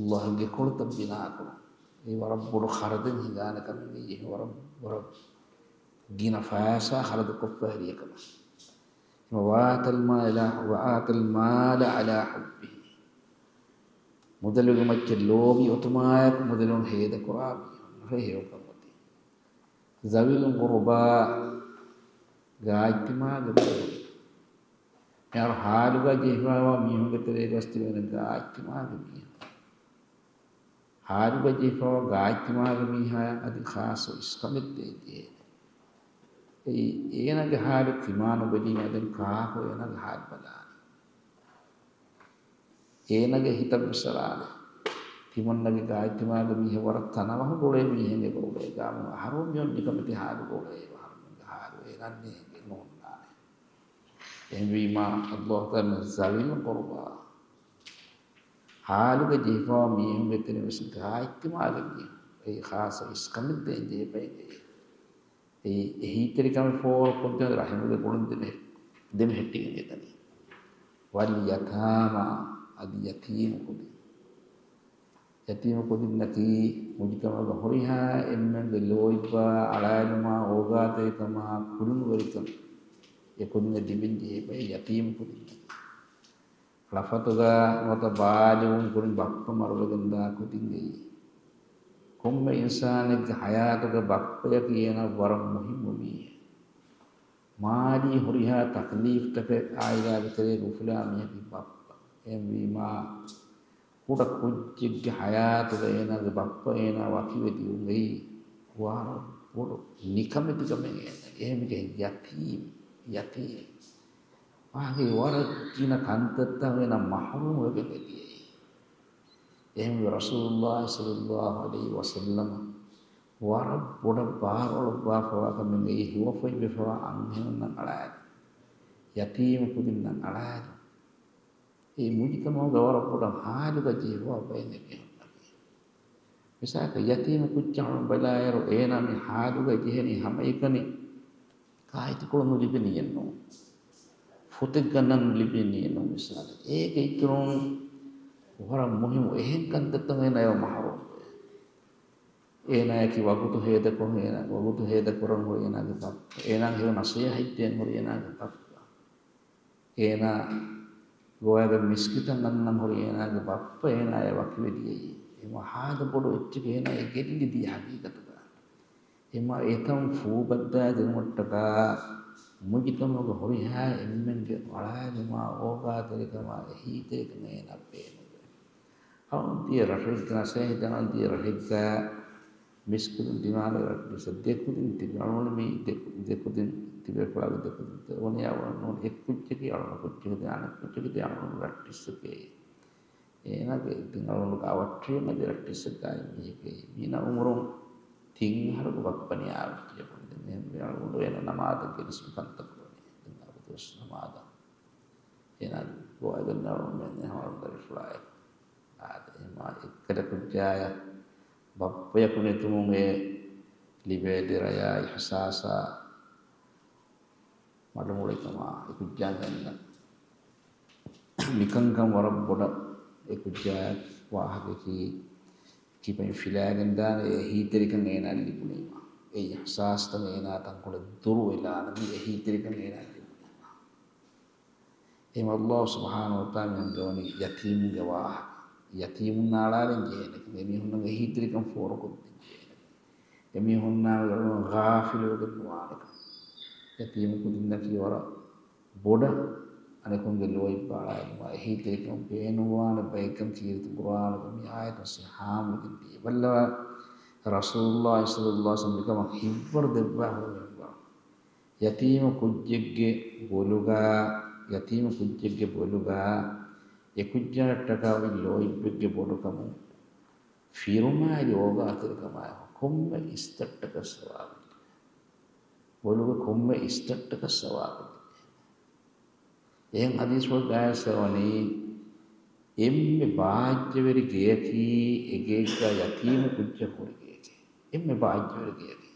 ﷲ ގެކޮޅުތައް ބިނާކުރުން، އެ ވަރަށް ބޮޑު ޚަރަދެއް ހިނގާނެ ކަމެއް އެއީ، ވަރަށް، ވަރަށް ގިނަ ފައިސާ ޚަރަދުކޮށްފަ ހެރިޔަކަމެއް. އެމަ وآتى المال على، وآتى المال على حبه. މުދަލުގެ މައްޗަށް ލޯބި އޮތުމާއެކު މުދަލުން ހޭދަކުރާ މީހުން ރޭ ހެޔޮކަން އޮތީ. ذوي القربى، ގާތްތިމާގެ މީހުން. މިހާރު ހާލުގަ ޖެހިފައިވާ މީހުންގެ ތެރޭގަ ވެސް ތިބޭނެ ގާތްތިމާގެ މީހުން. ހާލުގަ ޖެހިފައިވާ ގާތްތިމާގެ މީހާއަށް އަދި ޚާއްޞަ އިސްކަމެއް ދޭން ޖެހޭނެ. އެއީ، އޭނާގެ ހާލު ތިމާ ނުބެލީމަ ދެން ކާކު އޭނާގެ ހާލު ބަލާނީ؟ އޭނާގެ ހިތަށް ވިސްނާލެ. ތިމަންނަގެ ގާތްތިމާގެ މީހެއް ވަރަށް ތަނަވަހު ގުޅޭ މީހެއް އެބަ އުޅޭ ގާމު އަހަރު މިއޮން ނިކަމެތި ހާލު ގުޅޭ އަހަރުމެންގެ ހާލު އޭނާ ނޭނގެ ނޯންނާނެ. އެހެންވީމާ، ﷲ ތަޢާލާ ޒަވިލް ޤުރުބާ، ހާލުގަ ޖެހިފައިވާ މީހުންގެ ތެރެއިން ވެސް ގާތްތިމާގެ މީހުން، އެއީ ޚާއްޞަ އިސްކަމެއް ދޭން ޖެހޭ ބައެއް އެއީ. އެއީ އެހީތެރިކަމެއް ފޯރުކޮށްދޭން ރަޙިމުގެ ގުޅުން ދެމެ-، ދެމެހެއްޓިގެން އެދަނީ. ވަލްޔަތާމާ، އަދި ޔަތީމު ކުދިން. ޔަތީމު ކުދިންނަކީ މުޖުތަމަޢުގަ ހުރިހާ އެންމެންގެ ލޯތްބާ، އަޅާލުމާ، އޯގާތެރިކަމާ، ކުރިނުވެރިކަން އެ ކުދިންނަށް ލިބެން ޖެހޭ ބައެއް ޔަތީމު ކުދިންނަކީ. ޅަފަތުގަ ނުވަތަ ބާލިޣުން ކުރިން ބައްޕަ މަރުވެގެންދާ ކުދިން އެއީ. ކޮންމެ އިންސާނެއްގެ ޙަޔާތުގަ ބައްޕަޔަކީ އޭނާ ވަރަށް މުހިއްމު މީހެއް. މާލީ ހުރިހާ ތަކްލީފްތަކެއް ޢާއިލާގެ ތެރޭގަ އުފުލާ މީހަކީ ބައްޕަ. އެހެންވީމާ، ކުޑަ ކުއްޖެއްގެ ޙަޔާތުގަ އޭނާގެ ބައްޕަ އޭނާ ވަކިވެ ދިޔުން އެއީ ވަރަށް ބޮޑު ނިކަމެތިކަމެއް އޭނާގެ. އެހެންވެގެން ޔަތީމް، ޔަތީމް. ވާގި ވަރަށް ގިނަ ކަންތައްތައް އޭނާ މަޙްރޫމް ވެގެން އެދިޔައީ. އެހެންވެ ރަސޫލުﷲ ޞައްލަﷲ ޢަލައިހި ވަސައްލަމަ ވަރަށް ބޮޑަށް ބާރުއަޅުއްވާފަވާ ކަމެއް އެއީ ހިވަފަތްވެފަވާ އަންހެނުންނަށް އަޅާލުން، ޔަތީމު ކުދިންނަށް އަޅާލުން. އެ މުޖުތަމަޢުގަ ވަރަށް ބޮޑަށް ހާލުގަ ޖެހިފަވާ ބައެއް މީހުންނަކީ. މިސާލަކަށް ޔަތީމު ކުއްޖާ ބަލާއިރު އޭނާ މި ހާލުގަ ޖެހެނީ ހަމައެކަނި ކާއެތިކޮޅު ނުލިބެނީއެއްނު. ފޮތެއް ގަންނަން ނުލިބެނީއެއްނު މިސާލަކަށް. އޭގެ އިތުރުން ވަރަށް މުހިއްމު އެހެން ކަންތައްތައް އޭނާ އެބަ މަޙްރޫމްވޭ. އޭނާއަކީ ވަގުތު ހޭދަކޮށް، އޭނާ ވަގުތު ހޭދަކުރަން ހުރި އޭނާގެ ބައްޕަ. އޭނާގެ ހެޔޮ ނަޞޭޙަތް ދޭން ހުރި އޭނާގެ ބައްޕަ. އޭނާ ގޮވާގެ މިސްކިތަށް އަންނަން ހުރި އޭނާގެ ބައްޕަ އޭނާއާ ވަކިވެ ދިޔައީ. އެމަ ހާދަ ބޮޑު އެއްޗެކޭ އޭނާ އެ ގެއްލި ދިޔަ ހަގީގަތުގަ. އެމަ އެތަން ފޫބައްދާ ދިނުމަށްޓަކާ މުޖުތަމަޢުގަ ހުރިހާ އެންމެންގެ އަޅާލުމާ، އޯގާތެރިކަމާ، އެހީތެރިކަން އޭނާ ބޭނުންވޭ. އަޅުން ދިޔަ ރަށެއްގަ ނަސޭހަތް ދަން ދިޔަ ރަށެއްގަ މިސްކިތުން ދިމާލަށް ރައްޓެއްސަށް ދެ ކުދިން ތިބި އަޅުން މި ދެ ކު-، ދެ ކުދިން ތިބޭފުޅާގެ ދެ ކުދިން ތެ އޮނިޔާ ނޫން އެއް ކުއްޖަކީ އަޅުން ކުއްޖަކީ އަނެއް ކުއްޖަކީ އަޅުން ރައްޓެއްސަކޭ. އޭނާގެ ތިން އަޅުގަނޑުގެ އަވަށްޓެރިއަށް އަދި ރައްޓެއްސެއް ގާތް މީހެކޭ. މީނަ އުމުރުން ތިން އަހަރުގެ ބައްޕަ ނިޔާވެއްޖެ ބުނި. ދެން އޭނަ މި އަޅުގަނޑު އޭނަ ނަމާދަށް ގެނެސް މި ކަންތައް ކުރަނީ. ދެން އަބަދުވެސް ނަމާދަށް އޭނާ ގޮވައިގަންނަ އަޅުގަނޑުމެން އެހާ އަޅުގަނޑުގެ ރިފްލާއެއް. އާދެ، އެހެންމާ އެއްކަލަ ކުއްޖާޔަށް ބައްޕަޔަކު ނެތުމުން އެ ލިބޭ ދެރަޔާ އިޙްސާސާ މަޑުމޮޅިކަމާ އެ ކުއްޖާގެ އަންނަ މިކަންކަން ވަރަށް ބޮޑަށް އެ ކުއްޖާ ވާހަކައަކީ ކިބައިން ފިލާގެން ދާނެ އެ އެހީތެރިކަން އޭނާ ލިބުނީމަ. އެ އިޙްސާސްތައް އޭނާ ތަންކޮޅެއް ދުރުވެލާނެ މި އެހީތެރިކަން އޭނާ ލިބުނީމަ. އެހެން ﷲ ސުބްޙާނަހޫ ވަތަޢާލާ މި އަންގަވަނީ ޔަތީމުންގެ ވާހަކަ. ޔަތީމުން ނާޅާލަން ޖެހޭނެކަން، އެމީހުންނަށް އެހީތެރިކަން ފޯރުކޮށްދޭން ޖެހޭނެކަން، އެމީހުންނާ ގާފިލުވެގެން ނުވާނެކަން. ޔަތީމު ކުދިންނަކީ ވަރަށް ބޮޑަށް އަނެކުންގެ ލޯތްބާޅާލުމާ އެހީތެރިކަން ބޭނުންވާނެ ބައެއްކަން ކީރިތި ޤުރުއާނުގަ މި އާޔަތުން ސިހާމުވެގެން ދިޔަ. ބައްލަވާ، ރަސޫލުﷲ ޞައްލަﷲ ޢަލައިހި ވަސައްލަމަ މިކަމަށް ހިތްވަރު ދެއްވާ ހުރި މިންވަރު. ޔަތީމު ކުއްޖެއްގެ ބޮލުގަ، ޔަތީމު ކުއްޖެއްގެ ބޮލުގަ އެ ކުއްޖާއަށްޓަކާ އޮތް ލޯތްބެއްގެ ބޮޑުކަމުން ފިރުމާއި އޯގާތެރިކަމާއި ކޮންމެ އިސްތައްޓަކަށް ސަވާބު ލިބޭ. ބޮލުގަ ކޮންމެ އިސްތައްޓަކަށް ސަވާބު ލިބޭ. އެހެން ޙަދީޘްފުޅުގައި އައިސްފަވަނީ، އެންމެ ބާއްޖަވެރި ގެޔަކީ އެގޭގަ ޔަތީމު ކުއްޖަކު ހުރި ގެޔަކީ. އެންމެ ބާއްޖަވެރި ގެޔަކީ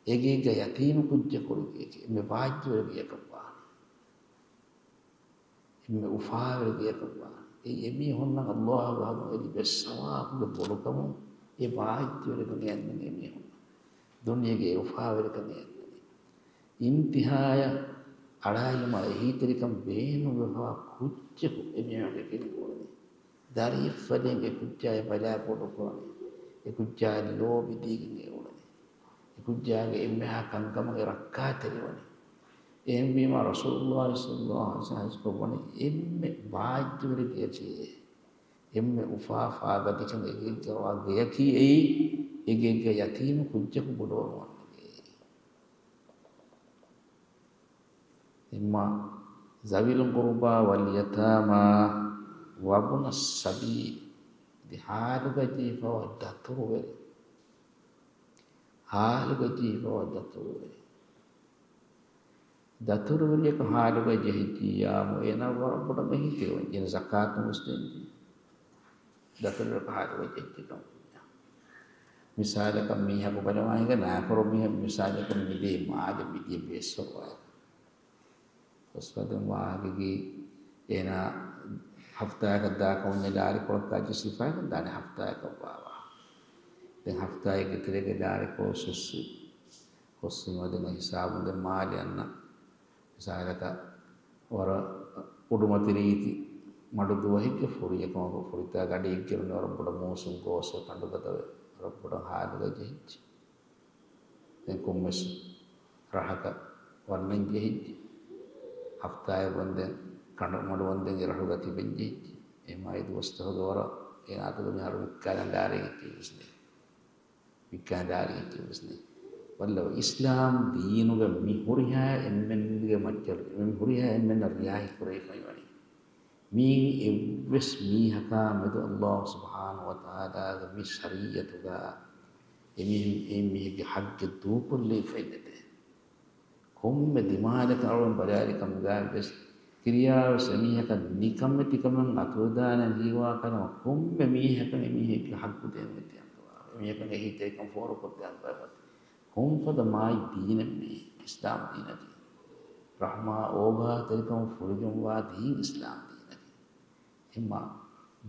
އެގޭގަ ޔަތީމު ކުއްޖަކު ހުރި ގެޔަކީ. އެންމެ ބާއްޖަވެރި ގެޔަކަށް ވާނެ. އެންމެ އުފާވެރި ގެޔަކަށް ވާނެ. އެއީ އެމީހުންނަށް ﷲ ގެ އަރުމުން އެ ލިބޭ ސަވާބުގެ ބޮޑުކަމުން އެ ބާއްޖަވެރިކަން އެ އަންނަނީ އެމީހުންނަށް. ދުނިޔޭގެ އެ އުފާވެރިކަން އެ އަންނަނީ. އިންތިހާޔަށް އަޅާލުމާ އެހީތެރިކަން ބޭނުންވެފަވާ ކުއްޖަކު އެމީހުންގެ ކެރިން އުޅެނީ. ދަރިއެއްފަދައިން އެ ކުއްޖާ އެ ބަލާ ބޮޑުކުރަނީ. އެ ކުއްޖާ ލޯބިދީގެން އެ އުޅެނީ. އެ ކުއްޖާގެ އެންމެހާ ކަންކަމަށް އެ ރައްކާތެރިވަނީ. އެހެންވީމާ ރަސޫލުﷲ ޞައްލަﷲ ޢަލައިހި ވަސައްލަމަ ޙަދީޘް ކޮށްވަނީ އެންމެ ބާއްޖަވެރި ގެޔަކީ އެ. އެންމެ އުފާ ފާގަތިކަން އެގޭގަ ވާ ގެޔަކީ އެއީ، އެގޭގަ ޔަތީމު ކުއްޖަކު ބޮޑުވަމުން ވަންނަ ގެ. އެމާ ذوي القربى واليتامى وابن السبيل. އަދި ހާލުގަ ޖެހިފަވާ ދަތުރުވެރި. ހާލުގަ ޖެހިފަވާ ދަތުރުވެރި. ދަތުރުވެރިޔަކު ހާލުގަ ޖެހިއްޖިއްޔާމު އޭނާ ވަރަށް ބޮޑަށް އެހީތެރިވަން ޖެހޭ ޒަކާތު މުސްލިމް. ދަތުރުވެރިޔަކު ހާލުގަ ޖެހިއްޖެކަމު. މިސާލަކަށް މީހަކު ބަލަވާ ހިނގާ ނާކުރެއްވި މީހަކު މިސާލަކަށް މިދިޔަ މާލެ މިދިޔަ ބޭސްފަރުވާއެކު. ގޮސްފަދަ ވާހަކައީ އޭނާ ހަފްތާއަކަށް ދާކަށް އޮންނަ ލާރިކޮޅަކާ ޖެއްސިފައި ދާނެ ހަފްތާއަކަށް ވާވާ. ދެން ހަފްތާއެއްގެ ތެރޭގަ ލާރިކޮޅު ސުއްސި. ހުސްވީމަ ދެން ހިސާބުން ދެން މާލެ އަންނަ. މިސާލަކަށް ވަރަށް އުޑުމަތި ރީތި މަޑު ދުވަހެއްގެ ފުރިއެއް ކަމަކު ފުރިތާ ގަޑިއެއްގެ ވަރަށް ބޮޑަށް މޫސުން ގޯސްވެ ކަނޑުގަދަވެ ވަރަށް ބޮޑަށް ހާލުގަ ޖެހިއްޖެ. ދެން ކޮންމެސް ރަހަކަށް ވަންނަން ޖެހިއްޖެ. ހަފްތާއެއް ވަންދެން ކަނޑު މަޑު ވަންދެން އެ ރަހުގަ ތިބެން ޖެހިއްޖެ. އެހެންމާ އެ ދުވަސްތަކުގެ ވަރަށް އޭނާ އަތުގަ މިހާރު ވިއްކާލަން ލާރިއެއް ތިބި ވެސް ނެތް. ވިއްކާލަން ލާރިއެއް ތިބި ވެސް ނެތް. ވައްލަ އިސްލާމް ދީނުގަ މި ހުރިހާ އެންމެންގެ މައްޗަށް މި ހުރިހާ އެންމެންނަށް ރިއާޔަތް ކުރެވިފައި ވަނީ. މިއިން އެއްވެސް މީހަކާ މެދު ﷲ ސުބްޙާނަހޫ ވަތަޢާލާގެ މި ޝަރީޢަތުގަ އެމީހުން އެ މީހެއްގެ ޙައްޤެއް ދޫކޮށްލެވިފައެއް ނެތޭ. ކޮންމެ ދިމާލަކަށް އަޅުގަނޑު ބަލާލި ކަމުގައި ވެސް ކިރިޔާވެސް އެމީހަކަށް ނިކަމެތިކަމެއް އަތުވެދާނެ ހީވާ ކަމަށް ކޮންމެ މީހަކަށް އެމީހެއްގެ ޙައްޤު ދޭން ނެތި އަންގަވާ. އެމީހަކަށް އެހީތެރިކަން ފޯރުކޮށްދޭ އަންގަވާ. ކޮންފަދަ މާތް ދީނެއް މީ އިސްލާމް ދީނަކީ. ރަޙްމާ އޯގާތެރިކަމުން ފުރިގެންވާ ދީން އިސްލާމް ދީނަކީ. އެމާ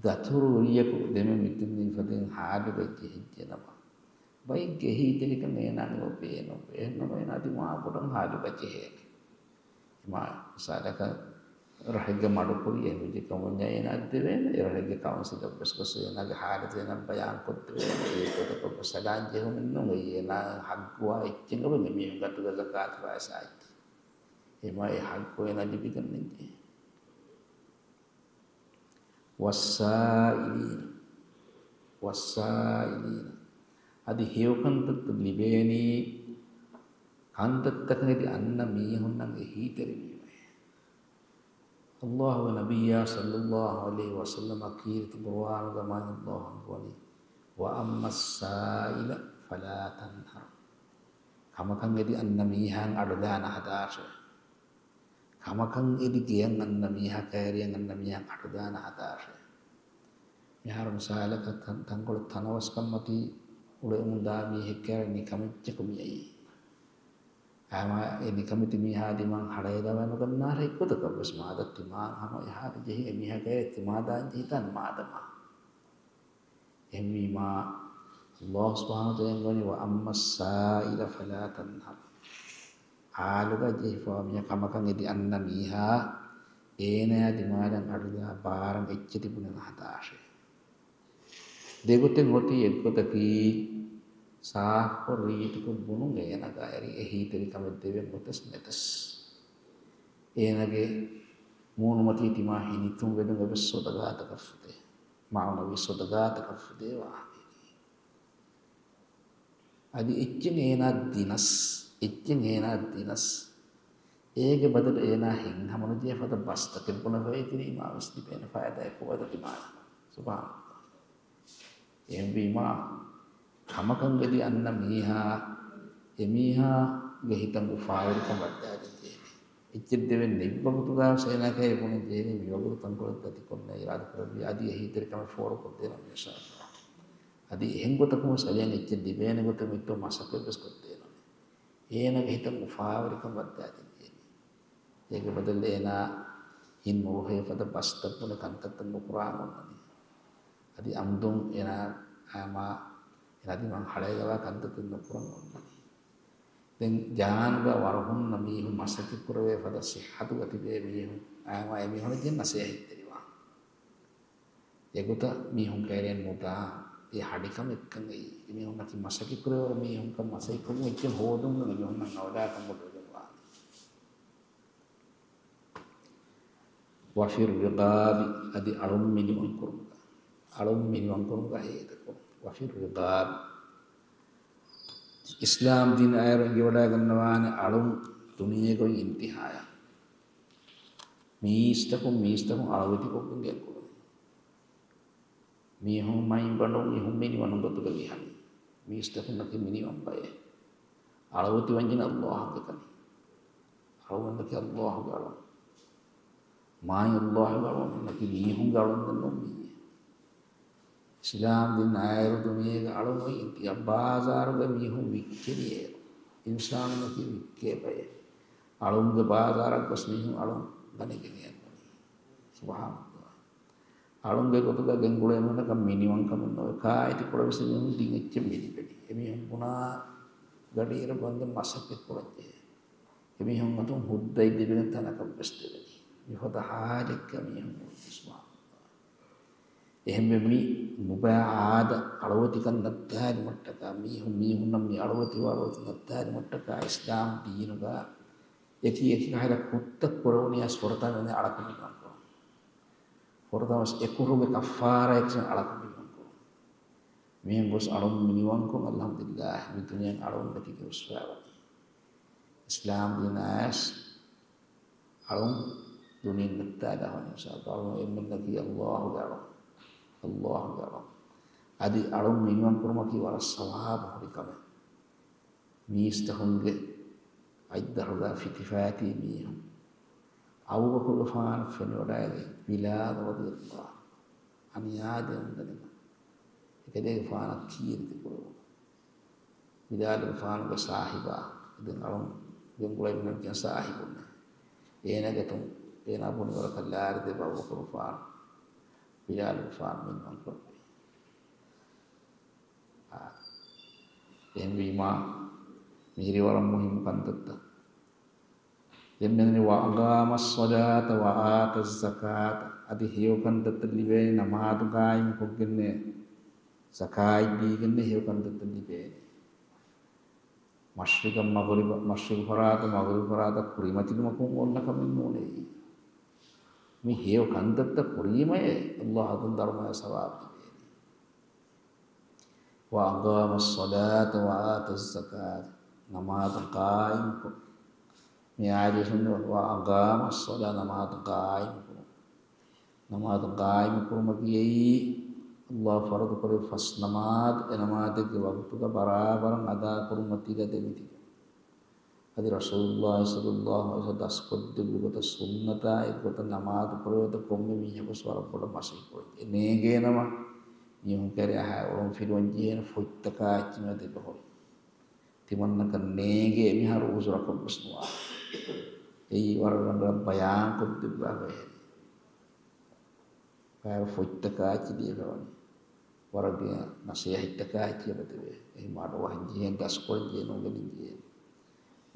ދަތުރުވެރިޔަކު ދެމެ މިތިން މި ފަދައިން ހާލުގަ ޖެހިއްޖެ ނަމަ، ބައެއްގެ އެހީތެރިކަން އޭނާ ނުބޭނުން ބޭނުން އޭނާ ދިމާ ބޮޑަށް ހާލުގަ ޖެހޭނެ. އެމާ މިސާލަކަށް ރަށެއްގެ މަޑުކުރި އެހެންވެއްޖެ ކަމުންޏާ އޭނާ ދެވޭނެ. އެ ރަށެއްގެ ކައުންސިލަށް ވެސް ގޮސް އޭނާގެ ހާލަތު އޭނާ ބަޔާން ކޮށްދެވޭނެ. އެ ގޮތަކަށް ވެސް އަޑާން ޖެހުމެއް ނޫން. އެއީ އޭނާ ޙައްޤުވާ އެއްޗެއް އެމީހުންގެ އަތުގަ ޒަކާތު ފައިސާ އެއްޗެއް. އެމާ އެ ޙައްޤު އޭނާ ލިބިގަންނަންޖެހޭ. والسائلين، والسائلين. އަދި ހެޔޮކަންތައްތައް ލިބޭނީ ކަންތައްތަކަށް އަދި އަންނަ މީހުންނަށް އެހީތެރިވީމައޭ. ﷲ ގެ ނަބިއްޔާ ޞައްލައްލާހު ޢަލައިހި ވަސައްލަމަ ކީރިތި ޤުރުއާނުގަ މާތް ﷲ އަންގަވަނީ، "وأما السائل فلا تنهر." ކަމަކަށް އެދި އަންނަ މީހާއަށް އަޑުދާނަ ހަދާށޭ. ކަމަކަށް އެދި ގެޔަށް އަންނަ މީހާ، ކައިރިއަށް އަންނަ މީހާއަށް އަޑުދާނަ ހަދާށޭ. މިހާރު މިސާލަކަށް ތަން-، ތަންކޮޅެއް ތަނަވަސްކަންމަތީ އުޅެމުންދާ މީހެއް ކައިރި ނިކަމެއްޗަކު މިއައީ. އައިމާ އެ ނިކަމެތި މީހާ ދިމާއަށް ހަޅޭލަވައި ނުގަންނާށޭ އެއްގޮތަކަށްވެސް. މާދަށް ތިމާ ހަމަ އެހާ ޖެހި އެމީހާ ކައިރި ތިމާ ދާން ޖެހިތާނެ މާދަމާ. އެހެންވީމާ، ﷲ ސުބްޙާނަހޫ ވަތަޢާލާ އަންގަވަނީ، "وأما السائل فلا تنهر." ޙާލުގަ ޖެހިފަވާ މީހާ، ކަމަކަށް އެދި އަންނަ މީހާ، އޭނާ ދިމާލަށް އަޑުލާ ބާރަށް އެއްޗެތި ބުނެ ނަހަދާށޭ. ދެގޮތެއް އޮތީ. އެއްގޮތަކީ، ސާފުކޮށް ރީތިކޮށް ބުނުން އޭނާ ކައިރި އެހީތެރިކަމެއް ދެވެން ގޮތަސް ނެތަސް. އޭނާގެ މޫނުމަތީ ތިމާ ހިނިތުންވެލުން އެބަ ސޮދަގާތަކަށްފުދޭ. މާނަވީ ސޮދަގާތަކަށްފުދޭ ވާހަކައެކީ. އަދި އެއްޗެއް އޭނާ ދިނަސް، އެއްޗެއް އޭނާ ދިނަސް، އޭގެ ބަދަލު އޭނާ ހިތްހަމަނުޖެހޭ ފަދަ ބަސްތަކެއް ބުނެފައި ތިރީ މާ ވެސް ލިބޭނެ ފައިދާއެއް ކޮބާތޯ ތިމާ. ސުބްޙާނަﷲ. އެހެންވީމާ، ކަމަކަށް އެދި އަންނަ މީހާ، އެމީހާގެ ހިތަށް އުފާވެރިކަން ވައްދާދޭން ޖެހޭނެ. އެއްޗެއް ދެވެން ނެތް ވަގުތުގަ ވެސް އޭނާ ކައިރި ބުނެން ޖެހޭނީ މިވަގުތު ތަންކޮޅެއް ދަތިކޮށް ނޭ އިރާދަކުރެއްވިއްޔާ އަދި އެހީތެރިކަމެއް ފޯރުކޮށްދޭނަމޭ އިންޝާﷲ. އަދި އެހެން ގޮތަކުން ވެސް އަލިޔަން އެއްޗެއް ލިބޭނެ ގޮތެއް މިއޮތް މަސައްކަތްވެސް ކޮށްދޭނަމޭ. އޭނާގެ ހިތަށް އުފާވެރިކަން ވައްދާދޭން ޖެހޭނެ. އޭގެ ބަދަލު އޭނާ ހިތް ނުރުހޭ ފަދަ ބަސްތައް ބުނެ ކަންތައްތައް ނުކުރާން އޮންނަނީ. އަދި އަމްދުން އޭނާ އައިމާ އޭނާ ދިމާ ހަޅޭލަވާ ކަންތައްތައް ނުކުރަން އޮންނަނީ. ދެން ޖާނުގަ ވަރު ހުންނަ މީހުން، މަސައްކަތް ކުރެވޭ ފަދަ ސިއްހަތުގަ ތިބޭ މީހުން، އައިމާ އެމީހުންނަށް ދިން ނަސޭހަތްތެރިވާން. އެގޮތަށް މީހުން ކައިރިއެއް ނުދާ، އެ ހަޑިކަމެއްކަން އެއީ. އެމީހުންނަކީ މަސައްކަތް ކުރެވޭ މީހުންކަން، މަސައްކަތް ކުރުމަށް އެއްޗެއް ހޯދުމުގަ މީހުންނަށް އަވަދާކަން ބޮޑުވެގެންވާނެ. وفي الرقاب، އަދި އަޅުން މިނިވަންކުރުމުގަ، އަޅުން މިނިވަންކުރުމުގަ ހޭދަކުރުން. وفي الرقاب. އިސްލާމް ދީން އާއިރު އެނގިވަޑައިގަންނަވާނެ އަޅުން ދުނިޔޭގަ އިންތިހާޔަށް. މީސްތަކުން، މީސްތަކުން އަޅުވެތިކޮށްގެން ގެންގުޅުން. މީހުން މައިންބަނޑު މީހުން މިނިވަނު ގޮތުގަ ވިހަނި. މީސްތަކުންނަކީ މިނިވަން ބައެއް. އަޅުވެތި ވަންޏިން އައްލާހުގެ ކަނި. އަޅުގަނޑަކީ އައްލާހުގެ އަޅުން. މާތް އައްލާހުގެ އަޅުންނަކީ މީހުންގެ އަޅުން ދެންނެވުނީ. އިސްލާމް ދީން އާއިރު ދުނިޔޭގެ އަޅުން އޮތް އިންތިހާ ބާޒާރުގަ މީހުން ވިއްކެނީ އޭރު. އިންސާނުންނަކީ ވިއްކޭ ބައެއް. އަޅުންގެ ބާޒާރަށް ގޮސް މީހުން އަޅުން ގަނެގެން އެންމެނީ. ސުބްޙާނަﷲ. އަޅުންގެ ގޮތުގަ ގެންގުޅޭ މީހުންނަކަށް މިނިވަންކަމެއް ނޯވޭ. ކާއެތި ކޮޅެއް ވެސް އެމީހުން ދިން އެއްޗެއް މިލިބެނީ. އެމީހުން ބުނާ ގަޑިއިރު ބަންދެން މަސައްކަތް ކުރަން ޖެހޭ. އެމީހުން އަތުން ހުއްދައެއް ލިބިގެން ތަނަކަށް ވެސް ދެވެނީ. މިފަދަ ހާލެއްގަ މީހުން އުޅުނީ. ސުބްޙާނަﷲ. އެހެންވެ، މި ނުބައި އާދަ، އަޅުވެތިކަން ނައްތާލުމަށްޓަކާ، މީހުން މީހުންނަށް މި އަޅުވެތިވާ އަޅުވެތި ނައްތާލުމަށްޓަކާ އިސްލާމް ދީނުގަ އެކި އެކި ކަހަލަ ކުށްތައް ކުރެވުނީ އަސް ފުރަތަމަ ވެން އަޅަކަށް މިނިވަންކުރުން. ފުރަތަމަ އެކުރުގެ ކައްފާރާއެއް އަޅަކަށް މިނިވަންކުރުން. މިހެން ގޮސް އަޅުން މިނިވަންކޮށް، އަލްޙަމްދުލިއްލާހް، މި ދުނިޔެއިން އަޅުން ނެތިގެން ރުސްވާވަނީ. އިސްލާމް ދީނާ އައިސް އަޅުން ދުނިޔެއިން ނައްތާލާ ހުން އިންޝާﷲ. އަޅުން އެންމެންނަކީ އަލްލާހުގެ އަޅުން. އަލްލާހުގެ އަޅުން. އަދި އަޅުން މިނިވަން ކުރުމަކީ ވަރަށް ސަވާބު ހުރި ކަމެއް. މީސްތަކުންގެ އަތްދަށުގަ ފިތިފައިތީ މީހުން. އަބޫބަކުރުގެފާނަށް ފެނިވަޑައިގެން ބިލާލު ރަޟިޔަﷲ ޢަންހު އާދެ އުނދަނީމަ، އެކަލޭގެފާނަށް ކީރިތި ކުރެވުނު. ބިލާލުގެފާނުގެ ސާހިބާ، ދެން އަޅުން ގެންގުޅޭ މީހުން ކިޔަން ސާހިބުންނޭ. އޭނާގެ އަތުން އޭނާ ބުނި ވަރަކަށް ލާރި ދެއްވާ އަބޫބަކުރުގެފާނު ބިލާލުގެފާނު މިނިވަންކޮށްފި. އާ، އެހެންވީމާ، މިހިރީ ވަރަށް މުހިއްމު ކަންތައްތައް. ދެން މިދަނީ، وأقام الصلاة وآتى الزكاة، އަދި ހެޔޮ ކަންތައްތައް ލިބޭނެ، ނަމާދު ޤާއިމުކޮށްގެންނޭ، ޒަކާތް ދީގެންނޭ ހެޔޮ ކަންތައްތައް ލިބޭނެ. މަޝްރިޤަށް މަޣްރިބަށް، މަޝްރިޤު ފަރާތުން މަޣްރިބު ފަރާތަށް ކުރިމަތިލުމަކުން އޮންނަ ކަމެއް ނޫނޭ. މި ހެޔޮ ކަންތައްތައް ކުރީމައޭ ﷲ އަތުން ދަރުމަޔާ ސަވާބު ލިބޭނީ. وأقام الصلاة وآتى الزكاة، ނަމާދު ޤާއިމުކޮށް، މި އާޔަތުގައި ވަ أقام الصلاة، ނަމާދު ޤާއިމު ކުރުން. ނަމާދު ޤާއިމު ކުރުމަކީ އެއީ، ﷲ ފަރުޟު ކުރެއްވި ފަސް ނަމާދު، އެ ނަމާދެއްގެ ވަގުތުގަ ބަރާބަރަށް އަދާ ކުރުމަތީގަ ދެމިތިބެ. އަދި ރަސޫލުﷲ ޞައްލަﷲ ޢަލައިހި ވަސައްލަމަ ދަސްކޮށްދެއްވި ގޮތަށް ސުންނަތާ އެއްގޮތަށް ނަމާދު ކުރެވޭތޯ ކޮންމެ މީހަކުވެސް ވަރަށް ބޮޑަށް މަސައްކަތް ކުރަން. އެ ނޭނގޭނަމަ، މީހުން ކައިރި އަހާ އޮޅުން ފިލުވަން ޖެހޭނެ ފޮތްތަކާ އެއްޗެއް މިއަދު އެބަހުރި. ތިމަންނަކަށް ނޭނގޭ މިހާރު ޢުޛުރަކަށްވެސް ނުވާ. އެއީ ވަރަށް ރަނގަޅަށް ބަޔާންކޮށްދެއްވާ ބައެއް. ބައެއް ފޮތްތަކާ އެއްޗެއް ލިޔެފަވަނީ. ވަރަށް ގިނަ ނަޞޭޙަތްތަކާ އެއްޗެއް އެބަތެރޭ. އެހެން އަޑުއަހަން ޖެހޭ، ދަސްކޮށް ޖެހޭ، ނުގެނެން ޖެހޭ.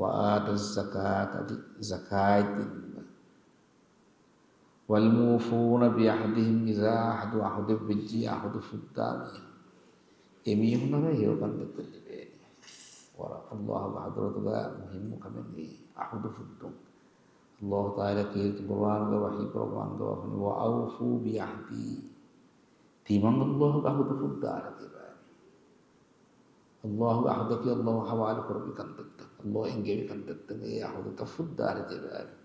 وآتى الزكاة، އަދި ޒަކާތް ދިން. والموفون بعهدهم إذا عاهدوا، ޢަހުދެއްވެއްޖެ ޢަހުދު ފުއްދާ މީހުން. އެމީހުންނަށް ހެޔޮ ކަންތައްތައް ލިބޭނެ. ވަރަށް ﷲގެ ޙަޟްރަތުގަ މުހިއްމު ކަމެއް މީ، ޢަހުދު ފުއްދުން. ﷲ ތަޢާލާ ކީރިތި ޤުރުއާނުގަ ވަޙީ ކުރައްވާ އަންގަވާފަ، وأوفوا بعهدي. ތިމަން ﷲގެ ޢަހުދު ފުއްދާނެ ތިޔަބައިމީހުން. ﷲގެ ޢަހުދަކީ ﷲ ޙަވާލު ކުރެއްވި ކަންތައްތައް، ﷲ އެންގެވި ކަންތައްތައް، އެ ޢަހުދުތައް ފުއްދާނެ ތިޔަބައިމީހުން.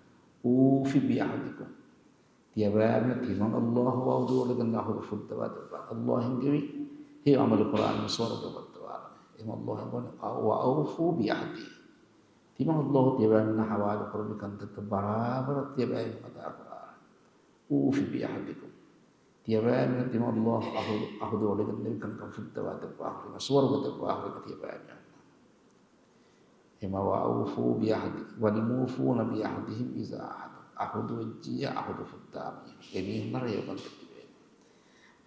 أوفوا بعهدكم. ތިޔަބައިމީހުން ތިމަން ﷲ ވަޢުދު އޮޑިގަންނަ ޢަހުދު ފުއްދަވާ ދެއްވާ. ﷲ އެންގެވި ހެޔޮ ޢަމަލު ކުރާނީ ސުވަރުގެ އުފައްދަވާނެ. އެހެން ﷲ އެންގެވަނީ، وأوفوا بعهدي. ތިމަން ﷲ ތިޔަބައިމީހުންނަށް ޙަވާލު ކުރެއްވި ކަންތައްތައް ބަރާބަރަށް ތިޔަބައިމީހުން އަދާ ކުރާނެ. أوفوا بعهدكم. ތިޔަބައިމީހުން ތިމަން ﷲ ޢަހުދު، ޢަހުދު އޮޑިގަންނެވި ކަންކަން ފުއްދަވާ ދެއްވާ ހުރިމަ، ސުވަރުގެ ދެއްވާ ހުރިމަ ތިޔަބައިމީހުން. އެމަ وأوفوا بعهدي، والموفون بعهدهم إذا عاهدوا. ޢަހުދު ވެއްޖިއްޔާ ޢަހުދު ފުއްދާ މީހުން. އެމީހުންނަށް ހެޔޮ ކަންތައް ލިބޭނެ.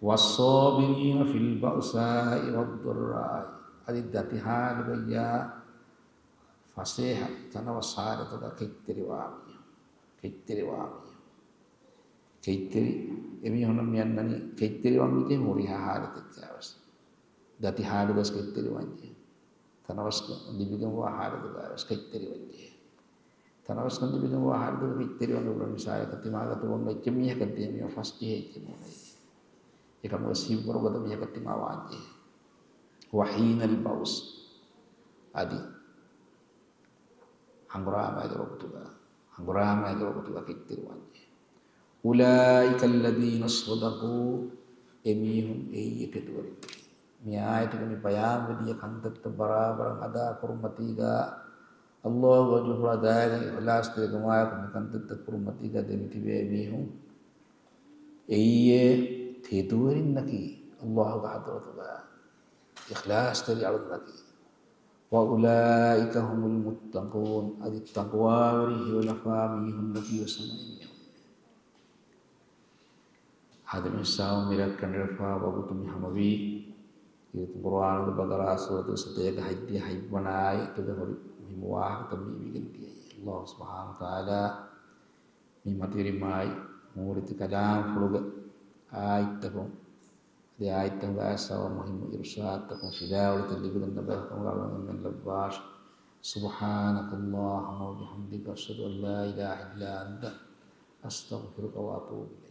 والصابرين في البأساء والضراء. އަދި ދަތި ޙާލުގައްޔާ ފަސޭހަ ތަނަވަސް ޙާލަތުގަ ކެތްތެރިވާ މީހުން. ކެތްތެރިވާ މީހުން. ކެތްތެރި، އެމީހުންނަށް މި އަންނަނީ ކެތްތެރިވަން މިދޭ ހުރިހާ ޙާލަތެއްގަވެސް. ދަތި ޙާލުގަސް ކެތްތެރިވަންޖެހޭ. ތަނަވަސްކަން ލިބިގެންވާ ޙާލަތުގަވެސް ކެތްތެރިވަންޖެހޭ. ތަނަވަސްކަން ލިބިގެންވާ ޙާލަތުގަ ކެތްތެރިވަން އެބަ މިސާލަކަށް ތިމާގަތު އޮންނަ އެއްޗެއް މީހަކަށް ދޭ މީހުން ފަސް ޖެހޭ އެއްޗެއް ނޫނޭ. އެކަމުގަސް ހިތްވަރުގަދަ މީހަކަށް ތިމާ ވާންޖެހޭ. وحين البؤس. އަދި ހަނގުރާމައިގެ ވަގުތުގަ، ހަނގުރާމައިގެ ވަގުތުގަ ކެތްތެރިވާންޖެހޭ. أولئك الذين صدقوا، އެމީހުން އެއީ ތެދުވެރިން. މި އާޔަތުގަ މި ބަޔާންވެދިޔަ ކަންތައްތައް ބަރާބަރަށް އަދާ ކުރުމަތީގަ، ﷲ ވަޖްހު އަދާގެން އިޚްލާޞްތެރިކަމާއެކު މި ކަންތައްތައް ކުރުމަތީގަ ދެމިތިބޭ މީހުން އެއީ ތެދުވެރިންނަކީ ﷲގެ ޙަޟްރަތުގަ އިޚްލާޞްތެރި އަޅުންނަކީ. وأولئك هم المتقون، އަދި ތަޤްވާވެރި ހެޔޮލަފާ މީހުންނަކީ ވެސް ހަމަ އެމީހުން. އާދެ މި ހިސާބުން މި ރައްކަނޑި ވެފާ ވަގުތު މި ހަމަވީ. ކީރިތި ޤުރުއާނުގެ ބަޤަރާ ސޫރަތުގެ ސަތޭކަ ހަތްދިހަ ހަތްވަނަ އާޔަތުގެ ހުރި މުހިއްމު ވާހަކަތައް މި އިވިގެން ދިޔައީ. ﷲ ސުބްޙާނަހޫ ވަތަޢާލާ މި މަތިވެރި މާތް ނޫރީ ކަލާމްފުޅުގެ އާޔަތްތަކުން، އަދި އާޔަތްތަކުގައި އައިސްފައިވާ މުހިއްމު އިރުޝާދުތަކުން ފިލާވަޅުތައް ލިބިގަންނަ ބަޔަކު ކަމުގަ އަޅުގަނޑުމެން ލައްވާށި. سبحانك اللهم وبحمدك، أشهد أن لا إله إلا أنت، أستغفرك وأتوب إليك.